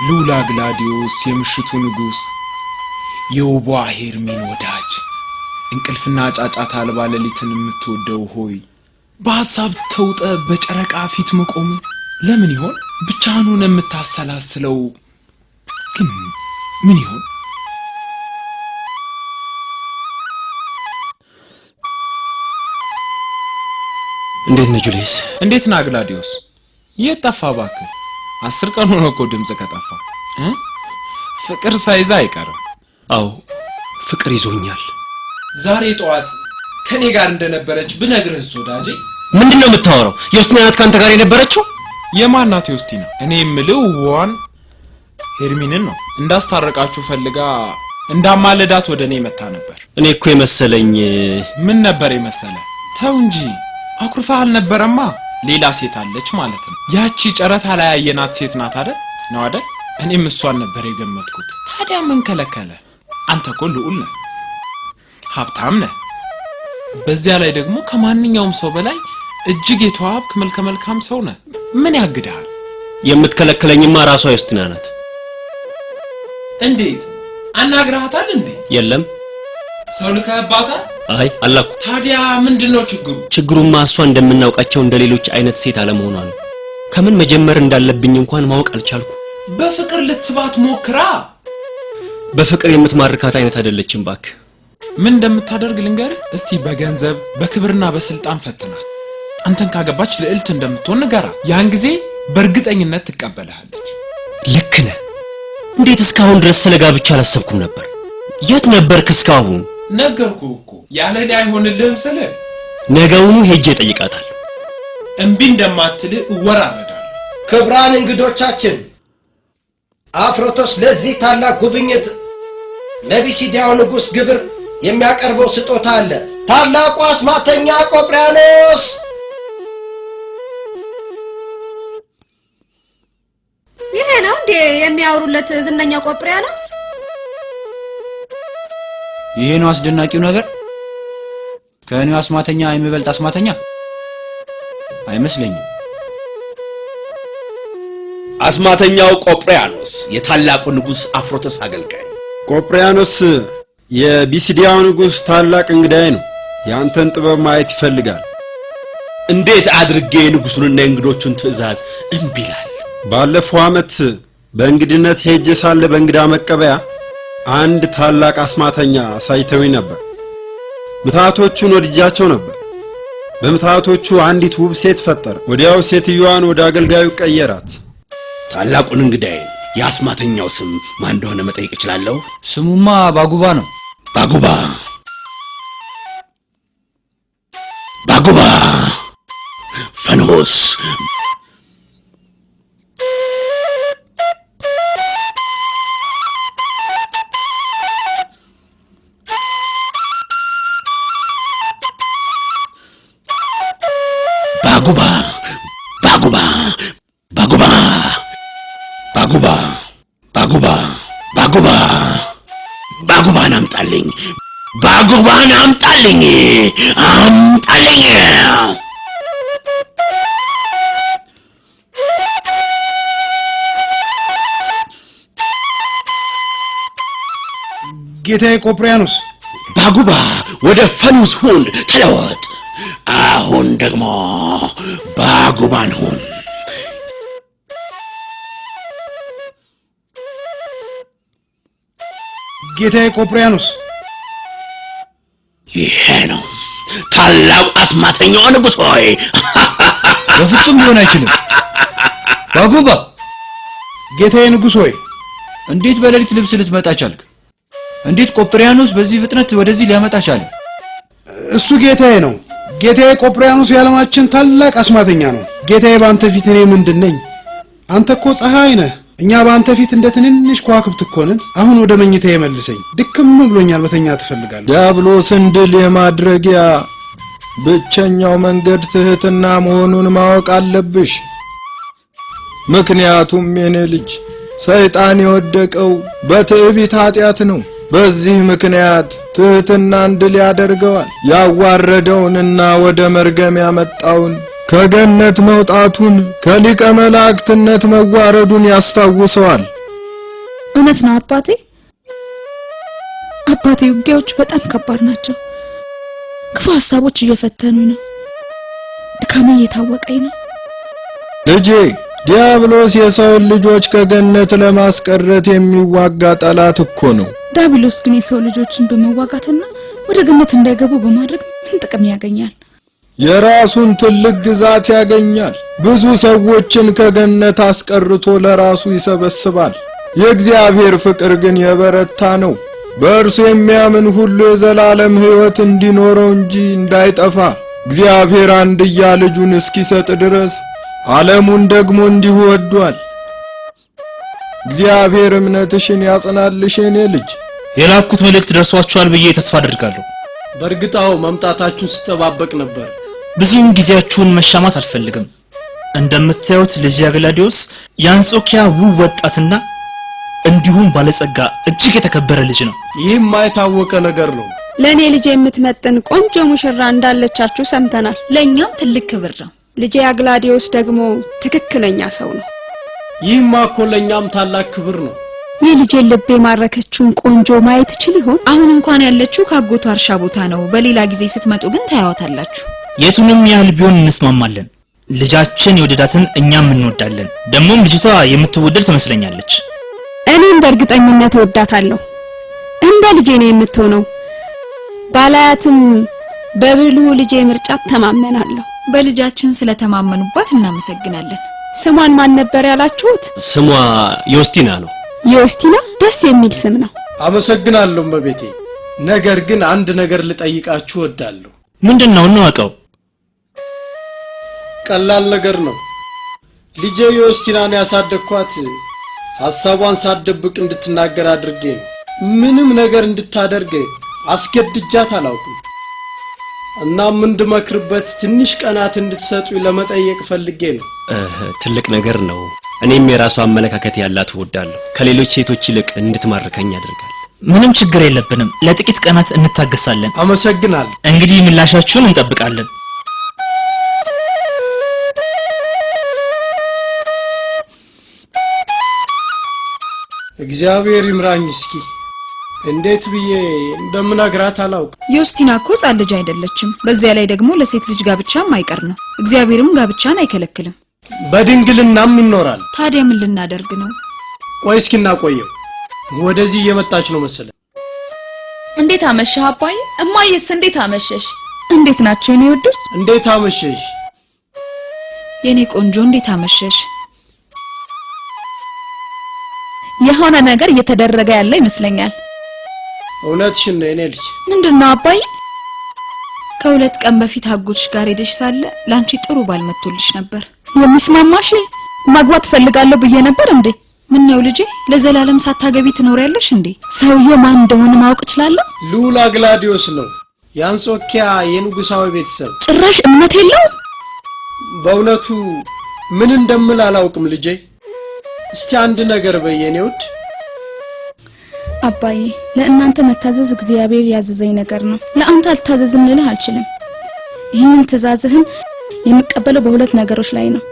ልዑል አግላዲዮስ የምሽቱ ንጉሥ፣ የውቧ ሄርሚን ወዳጅ፣ እንቅልፍና ጫጫታ አልባ ሌሊትን የምትወደው ሆይ በሐሳብ ተውጠ በጨረቃ ፊት መቆም ለምን ይሆን? ብቻህን ሆነ የምታሰላስለው ግን ምን ይሆን? እንዴት ነህ ጁልየስ? እንዴት ነህ አግላዲዮስ? የት ጠፋህ እባክህ? 10 ቀን ሆኖ እኮ ድምጽ ከጠፋ። ፍቅር ሳይዛ አይቀርም። አዎ ፍቅር ይዞኛል። ዛሬ ጠዋት ከኔ ጋር እንደነበረች ብነግርህስ ወዳጄ? ምንድነው የምታወራው? ዮስቲና ናት ካንተ ጋር የነበረችው? የማን ናት ዮስቲና? እኔ የምልህ ዋን ሄርሚንን ነው። እንዳስታረቃችሁ ፈልጋ እንዳማለዳት ወደ እኔ መታ ነበር። እኔ እኮ የመሰለኝ። ምን ነበር የመሰለ? ተው እንጂ አኩርፈህ አልነበረማ። ሌላ ሴት አለች ማለት ነው። ያቺ ጨረታ ላይ ያየናት ሴት ናት አይደል? ነው አይደል? እኔም እሷን ነበር የገመትኩት። ታዲያ ምን ከለከለ? አንተ እኮ ልዑል ነህ፣ ሀብታም ነህ። በዚያ ላይ ደግሞ ከማንኛውም ሰው በላይ እጅግ የተዋብክ መልከ መልካም ሰው ነህ። ምን ያግድሃል? የምትከለክለኝማ ራሷ ዩስቲና ናት። እንዴት አናግረሃታል እንዴ? የለም። ሰው ልከህባታል? አይ አላኩ። ታዲያ ምንድነው ችግሩ? ችግሩማ እሷ እንደምናውቃቸው እንደሌሎች አይነት ሴት አለመሆኗ ነው። ከምን መጀመር እንዳለብኝ እንኳን ማወቅ አልቻልኩ። በፍቅር ልትስባት ሞክራ። በፍቅር የምትማርካት አይነት አይደለችም። ባክ ምን እንደምታደርግ ልንገርህ እስቲ። በገንዘብ በክብርና በስልጣን ፈትናት። አንተን ካገባች ልዕልት እንደምትሆን ንገራት። ያን ጊዜ በእርግጠኝነት ትቀበልሃለች። ልክ ነህ። እንዴት እስካሁን ድረስ ስለ ጋብቻ አላሰብኩም ነበር? የት ነበርክ እስካሁን? ነገርኩህ እኮ ያለ እኔ አይሆንልህም ስልህ። ነገውኑ ሄጄ እጠይቃታለሁ። እምቢ እንደማትልህ እወራረዳለሁ። ክቡራን እንግዶቻችን፣ አፍሮቶስ ለዚህ ታላቅ ጉብኝት ለቢሲዲያው ንጉሥ ግብር የሚያቀርበው ስጦታ አለ። ታላቁ አስማተኛ ቆጵሪያኖስ። ይሄ ነው እንዴ የሚያወሩለት ዝነኛ ቆጵሪያኖስ? ይሄ ነው አስደናቂው ነገር። ከእኔው አስማተኛ የሚበልጥ አስማተኛ አይመስለኝም። አስማተኛው ቆጵሪያኖስ የታላቁ ንጉሥ አፍሮተስ አገልጋይ። ቆጵሪያኖስ የቢሲዲያው ንጉሥ ታላቅ እንግዳዬ ነው። የአንተን ጥበብ ማየት ይፈልጋል። እንዴት አድርጌ የንጉሱንና የእንግዶቹን ትእዛዝ እምቢ እላለሁ? ባለፈው ዓመት በእንግድነት ሄጄ ሳለ በእንግዳ መቀበያ አንድ ታላቅ አስማተኛ አሳይተውኝ ነበር። ምትሃቶቹን ወድጃቸው ነበር። በምትሃቶቹ አንዲት ውብ ሴት ፈጠረ። ወዲያው ሴትዮዋን ወደ አገልጋዩ ቀየራት። ታላቁን እንግዳዬን የአስማተኛው ስም ማን እንደሆነ መጠየቅ እችላለሁ? ስሙማ ባጉባ ነው። ባጉባ፣ ባጉባ ፈኖስ። ባጉባ፣ ባጉባ፣ ባጉባ፣ ባጉባ፣ ባጉባ፣ ባጉባ፣ ባጉባን አምጣልኝ፣ ባጉባን አምጣልኝ፣ አምጣልኝ። ጌታዬ ቆጵሪያኖስ። ባጉባ ወደ ፈኑስ ሁን፣ ተለወጥ። አሁን ደግሞ ባጉባን ሁን። ጌታዬ ቆጵሪያኖስ። ይሄ ነው ታላቁ አስማተኛው ንጉሥ ሆይ። በፍጹም ሊሆን አይችልም። ባጉባ። ጌታዬ ንጉሥ ሆይ፣ እንዴት በሌሊት ልብስ ልትመጣ ቻልክ? እንዴት ቆጵሪያኖስ በዚህ ፍጥነት ወደዚህ ሊያመጣ ቻለ? እሱ ጌታዬ ነው። ጌታዬ ቆጵሪያኖስ የዓለማችን ታላቅ አስማተኛ ነው። ጌታዬ በአንተ ፊት እኔ ምንድን ነኝ? አንተ እኮ ፀሐይ ነህ። እኛ በአንተ ፊት እንደ ትንንሽ ከዋክብት እኮ ነን። አሁን ወደ መኝታዬ መልሰኝ፣ ድክም ብሎኛል፣ መተኛት እፈልጋለሁ። ዲያብሎስን ድል የማድረጊያ ብቸኛው መንገድ ትህትና መሆኑን ማወቅ አለብሽ። ምክንያቱም የኔ ልጅ ሰይጣን የወደቀው በትዕቢት ኃጢአት ነው። በዚህ ምክንያት ትህትናን ድል ያደርገዋል። ያዋረደውንና ወደ መርገም ያመጣውን ከገነት መውጣቱን ከሊቀ መላእክትነት መዋረዱን ያስታውሰዋል። እውነት ነው አባቴ። አባቴ ውጊያዎች በጣም ከባድ ናቸው። ክፉ ሀሳቦች እየፈተኑኝ ነው። ድካሜ እየታወቀኝ ነው። ልጄ ዲያብሎስ የሰውን ልጆች ከገነት ለማስቀረት የሚዋጋ ጠላት እኮ ነው። ዲያብሎስ ግን የሰው ልጆችን በመዋጋትና ወደ ገነት እንዳይገቡ በማድረግ ምን ጥቅም ያገኛል? የራሱን ትልቅ ግዛት ያገኛል። ብዙ ሰዎችን ከገነት አስቀርቶ ለራሱ ይሰበስባል። የእግዚአብሔር ፍቅር ግን የበረታ ነው። በእርሱ የሚያምን ሁሉ የዘላለም ሕይወት እንዲኖረው እንጂ እንዳይጠፋ እግዚአብሔር አንድያ ልጁን እስኪሰጥ ድረስ ዓለሙን ደግሞ እንዲሁ ወዷል። እግዚአብሔር እምነትሽን ያጽናልሽ የኔ ልጅ። የላኩት መልእክት ደርሷችኋል ብዬ ተስፋ አደርጋለሁ። በእርግጣው መምጣታችሁን ስጠባበቅ ነበር። ብዙም ጊዜያችሁን መሻማት አልፈልግም። እንደምታዩት ልጅ አግላዲዮስ የአንጾኪያ ውብ ወጣትና እንዲሁም ባለጸጋ እጅግ የተከበረ ልጅ ነው። ይህማ የታወቀ ነገር ነው። ለእኔ ልጅ የምትመጥን ቆንጆ ሙሽራ እንዳለቻችሁ ሰምተናል። ለእኛም ትልቅ ክብር ነው። ልጄ አግላዲዮስ ደግሞ ትክክለኛ ሰው ነው። ይህማ እኮ ለእኛም ታላቅ ክብር ነው። የልጄን ልብ የማረከችውን ቆንጆ ማየት እችል ይሆን? አሁን እንኳን ያለችው ካጎቷ እርሻ ቦታ ነው። በሌላ ጊዜ ስትመጡ ግን ታያዋታላችሁ። የቱንም ያህል ቢሆን እንስማማለን። ልጃችን የወደዳትን እኛም እንወዳለን። ደግሞም ልጅቷ የምትወደድ ትመስለኛለች። እኔም በእርግጠኝነት እወዳታለሁ። እንደ ልጄ ነው የምትሆነው። ባላያትም በብልሁ ልጄ ምርጫ ተማመናለሁ። በልጃችን ስለተማመኑባት እናመሰግናለን። ስሟን ማን ነበር ያላችሁት? ስሟ ዮስቲና ነው። ዮስቲና ደስ የሚል ስም ነው። አመሰግናለሁ እመቤቴ። ነገር ግን አንድ ነገር ልጠይቃችሁ እወዳለሁ። ምንድን ነው? እንወቀው። ቀላል ነገር ነው። ልጄ ዮስቲናን ያሳደግኳት ሐሳቧን ሳትደብቅ እንድትናገር አድርጌ ነው። ምንም ነገር እንድታደርግ አስገድጃት አላውቅም። እናም እንድመክርበት ትንሽ ቀናት እንድትሰጡኝ ለመጠየቅ ፈልጌ ነው። ትልቅ ነገር ነው። እኔም የራሷ አመለካከት ያላት እወዳለሁ። ከሌሎች ሴቶች ይልቅ እንድትማርከኝ ያደርጋል። ምንም ችግር የለብንም። ለጥቂት ቀናት እንታገሳለን። አመሰግናለሁ። እንግዲህ ምላሻችሁን እንጠብቃለን። እግዚአብሔር ይምራኝ። እስኪ እንዴት ብዬ እንደምነግራት አላውቅም። ዮስቲና እኮ ሕፃን ልጅ አይደለችም። በዚያ ላይ ደግሞ ለሴት ልጅ ጋብቻም አይቀር ነው። እግዚአብሔርም ጋብቻን አይከለክልም። በድንግልናም ይኖራል። ታዲያ ምን ልናደርግ ነው? ቆይ እስኪ እናቆየው። ወደዚህ እየመጣች ነው መሰለኝ። እንዴት አመሸህ አባዬ? እማዬስ እንዴት አመሸሽ? እንዴት ናቸው የኔ ውዶች? እንዴት አመሸሽ የኔ ቆንጆ? እንዴት አመሸሽ? የሆነ ነገር እየተደረገ ያለ ይመስለኛል። እውነትሽን ነው የኔ ልጅ። ምንድን ነው አባዬ? ከሁለት ቀን በፊት አጎትሽ ጋር ሄደሽ ሳለ ላንቺ ጥሩ ባል መጥቶልሽ ነበር። የሚስማማሽ ማግባት እፈልጋለሁ ብዬ ነበር እንዴ? ምን ነው ልጄ፣ ለዘላለም ሳታገቢ ትኖሪያለሽ እንዴ? ሰውየው ማን እንደሆነ ማወቅ እችላለሁ? ልዑል አግላዲዮስ ነው፣ የአንጾኪያ የንጉሳዊ ቤተሰብ። ጭራሽ እምነት የለውም። በእውነቱ ምን እንደምል አላውቅም ልጄ። እስቲ አንድ ነገር በይ የኔ ውድ። አባዬ፣ ለእናንተ መታዘዝ እግዚአብሔር ያዘዘኝ ነገር ነው። ለአንተ አልታዘዝም ልልህ አልችልም። ይህንን ትእዛዝህን የምቀበለው በሁለት ነገሮች ላይ ነው።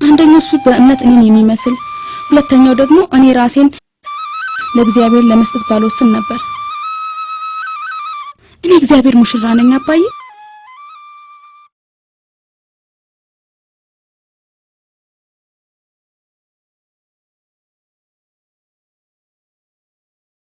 አንደኛው እሱ በእምነት እኔን የሚመስል፣ ሁለተኛው ደግሞ እኔ ራሴን ለእግዚአብሔር ለመስጠት ባልወስን ነበር። እኔ እግዚአብሔር ሙሽራ ነኝ አባዬ።